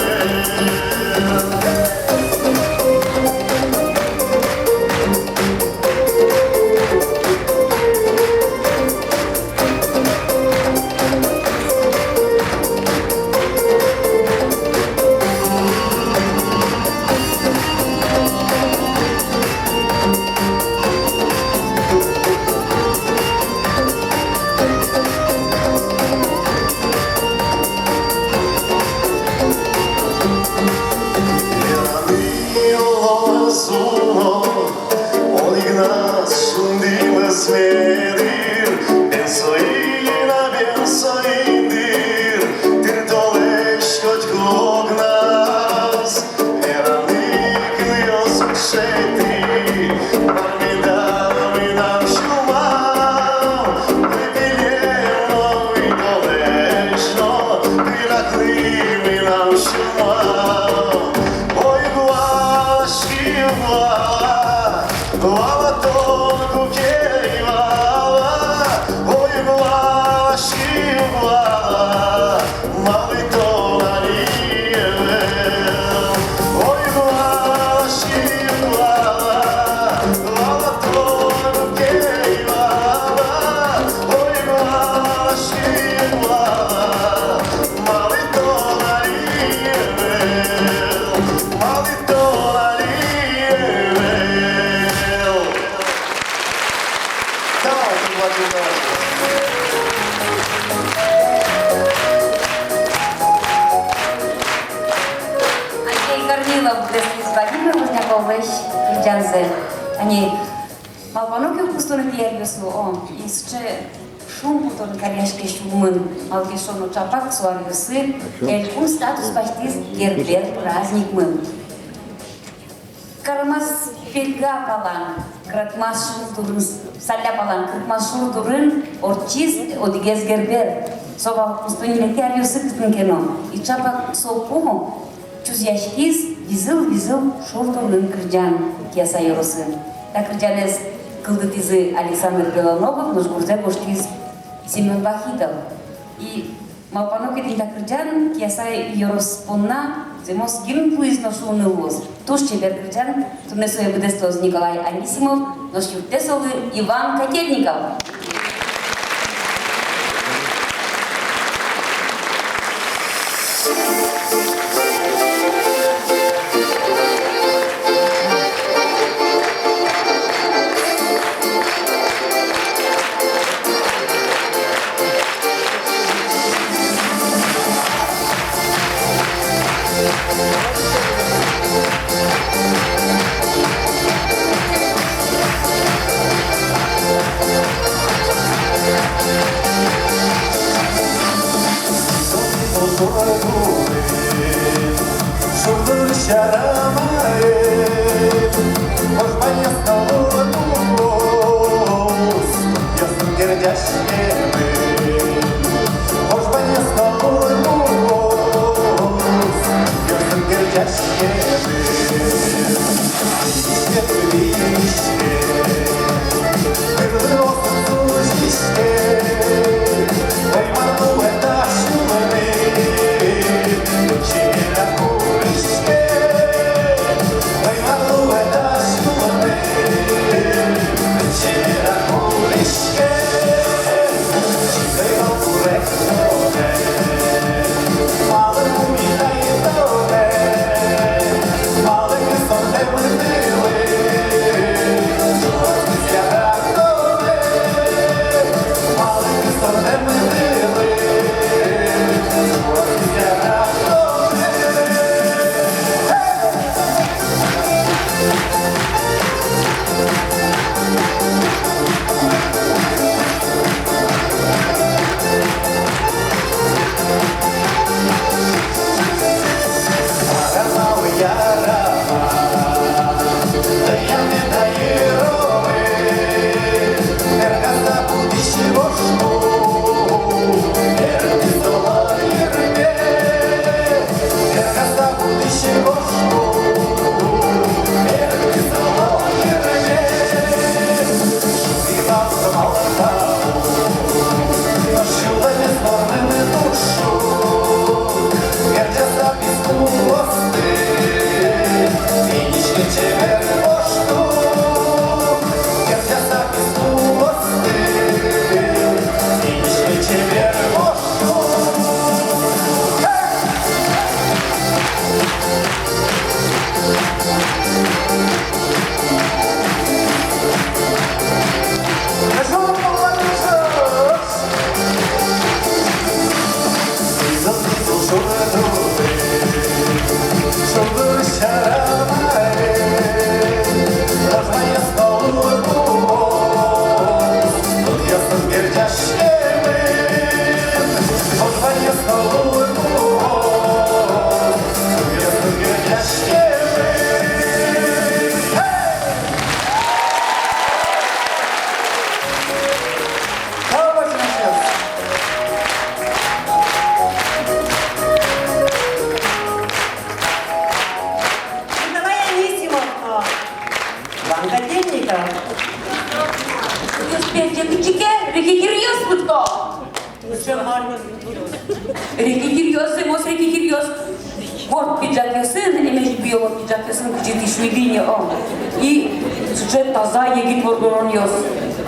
Суно, одӥгназ шундымес медыр, бен соин а, бен соин дыр, тыр толэзь котьку огназ. Вераны кылъёс шедьтӥ, мар меда мынам сюлмам, лыдӟылем но уй толэзь но, пыраклы мынам сюлмам. Ой, гуаськи, гуала, гуала тон, куке ӧй вала. Ой, гуаськи, гуала, малы тон али ӧвӧл. Ой, гуаськи, гуала, гуала тон, куке ӧй вала. Ой, гуаськи, гуала, малы тон али ӧвӧл, малы тон али ӧвӧл. Давайте, Владимир Иванович. Андрей Корнилов, Владимир Лужняковлэсь кырӟанзэ. Али малпано ке, куштоно тӥ аръёсы, о, и сыӵе шумпотон каръяське сюлмын, малы ке шуоно, ӵапак со аръёсы элькун статус басьтӥз Гербер праздникмы. Карамас пельга палан, кыркмас шур дурын, Салля палан, кыркмас шур дурын ортчиз одӥгез Гербер. Со вал куштонэтӥ аръёсы кытын ке но. И ӵапак со пумо чузъяськиз «Визыл-визыл шур дурын» кырӟан Кияса ёросын. Та кырӟанэз кылдытӥзы Александр Белоногов, нош гурзэ гожтӥз Семён Вахитов. И малпано ке, тӥни та кырӟан Кияса ёрос понна зэмос гимн луиз но шуыны луоз. Туж чебер кырӟан. Туннэ сое быдэстоз Николай Анисимов, нош юрттэ солы Иван Котельников. Пиджакъёсын, эмезь буёло пиджакъёсын, кызьы тӥ шуиды ни, о. И сыӵе таза егит воргоронъёс.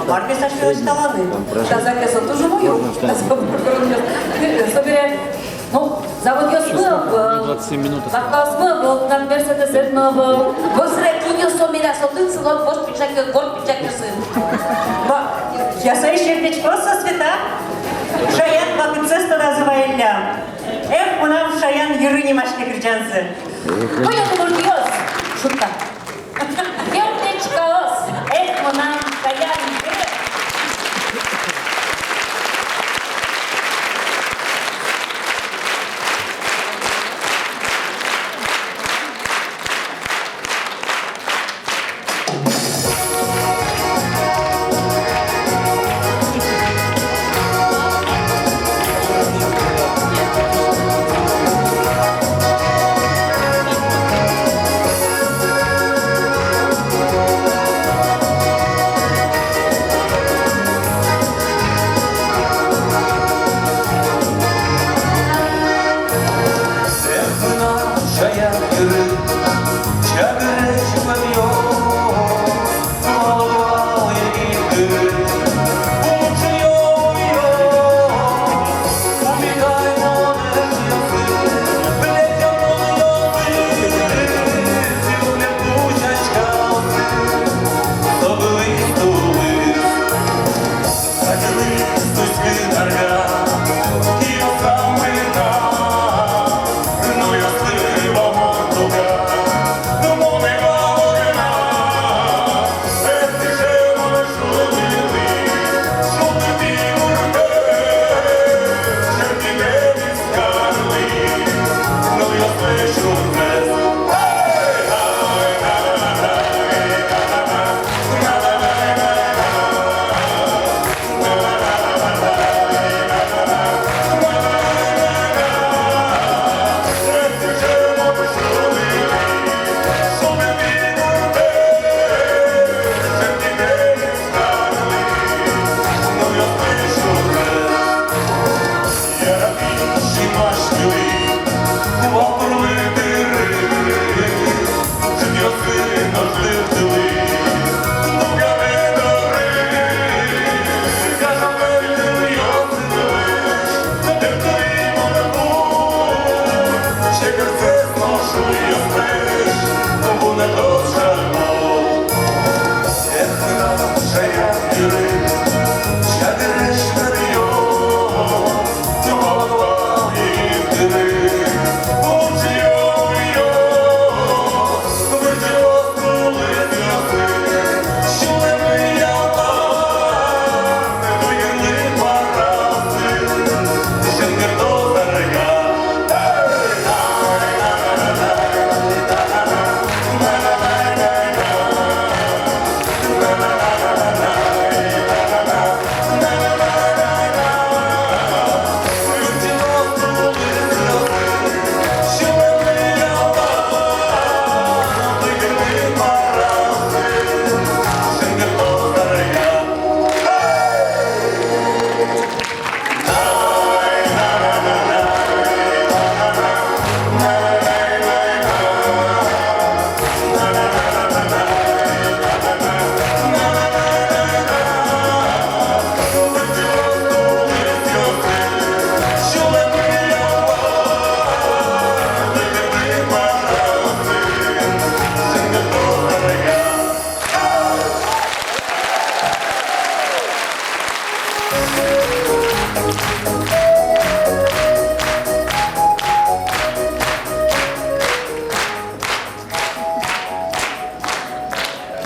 Мар пе сыӵе таланы? Таза кесо тоже буё. Таза воргоронъёс. Собере, ну, заводъёсмы ӧвӧл, лавкаосмы ӧвӧл, тынад Мерседесэдмы ӧвӧл. Гозре кинъёс со милям сотык сылод, вож пиджакъёс, горд пиджакъёсын. Ма, я сое сердечко со, Света. Шаян вакытсэс тодазы ваиллям. Эх, мынам «Шаян йыры» нимаське кырӟанзы. Куинь удмуртъёс. Шутка. Кырӟанъёс. Эх, мынам «Шаян йыры».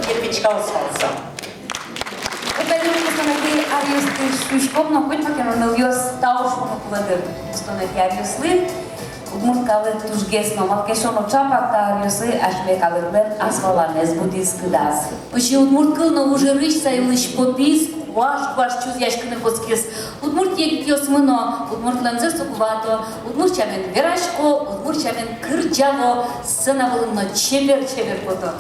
Кирпичкаос вал со. Кутари учкыса на ке аръёсты шуиськом но, коть ма ке но нылъёс тау шуыны кулэ дыр. Устонэтӥ аръёслы удмурт калык тужгес но, малы ке шуоно, чапак та аръёсы асьме калыклэн асваланэз будӥз, кыдаз. Пыӵи удмурт кыл но ужъёсысь сай улӥсь потӥз, куаш-куаш чузъяськыны кутскиз. Удмурт егитъёсмы но удмуртлэн зэс уг вато, удмурт сямен верасько, удмурт сямен кырӟало, сцена вылын но чебер-чебер пото.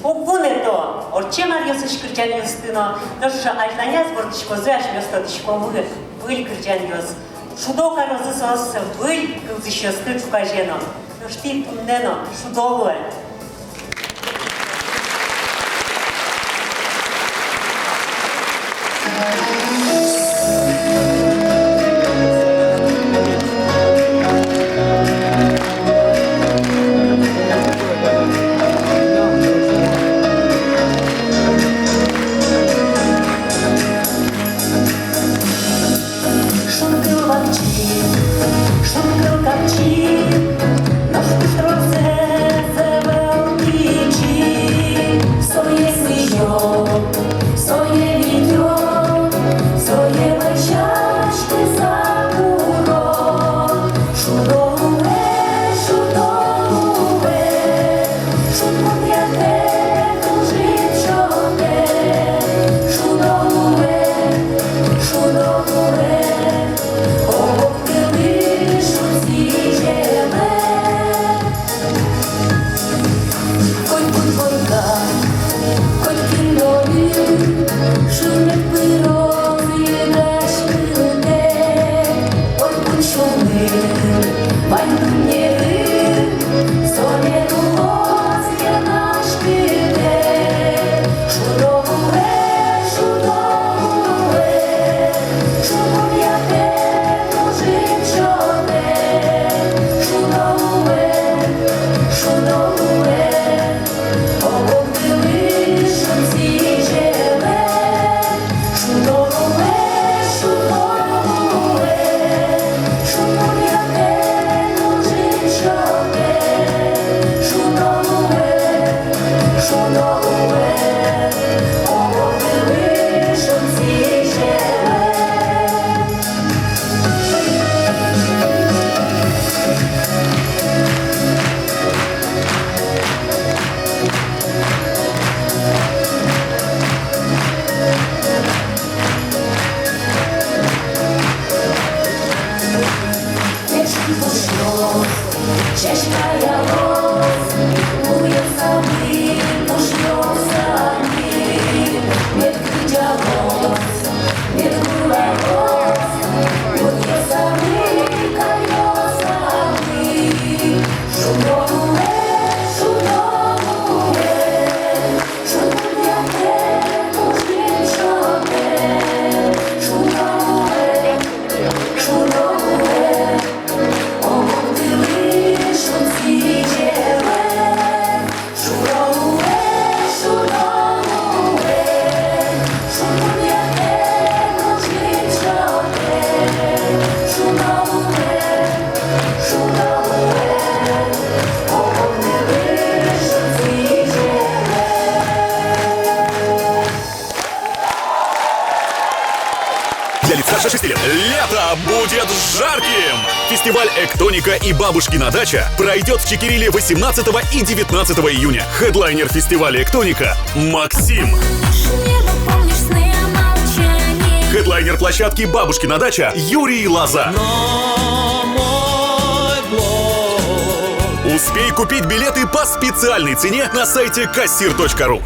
Уг вунэто, ортчем аръёсысь кырӟанъёсты но, нош азьланяз вордӥськозы асьмеос тодӥськомы выль кырӟанъёс. Шудо карозы соос выль кылзӥсьёсты ӵуказе но. Нош тӥ туннэ но шудо луэ. Шунгыл вакчи, шунгыл капчи, нош пуштросэз ӧвӧл пичи. Сое сӥзё, сое витё, сое вӧсяськыса куро. Шудо луэ, шудо луэ, шудон ятэк ӝыт сётэ. Шудо луэ, шудо луэ, огогдылы шуд сӥземлы. Котькуд войка, котькин доры шунер пыроз йыгаськытэк. Котькуд сюлмын, вань дуннеын, сое луоз йыгаськытэк. Шудо луэ, шудо луэ, шудон ятэк ӝыт сётэ. Шудо луэ, шудо луэ, огогдылы шуд сӥземлы. Шудо луэ, шудо луэ, шудон ятэк ӝыт сётэ. Шудо луэ, шудо луэ, огогдылы шуд сӥземлы. Сяськаялоз, луэ самы пушъёс али, мед кырӟалоз, мед гуляйлоз, луэ самы кайёс али. Шудо луэ, шудо луэ, шудон ятэк ӝыт сётэ. Шудо луэ, шудо луэ, огогдылы шуд сӥземлы. Шудо луэ, шудо луэ, шудон ятэк ӝыт сётэ. Шудо луэ, шудо луэ, огогдылы шуд сӥземлы. Для лиц старше шести лет. Лето будет жарким! Фестиваль «Эктоника» и «Бабушкина дача» пройдёт в Чекериле восемнадцатого и девятнадцатого июня. Хедлайнер фестиваля «Эктоника» — Максим. Небо, помнишь сны, а молчание. Хедлайнер площадки «Бабушкина дача» — Юрий Лоза. Успей купить билеты по специальной цене на сайте кассир точка ру.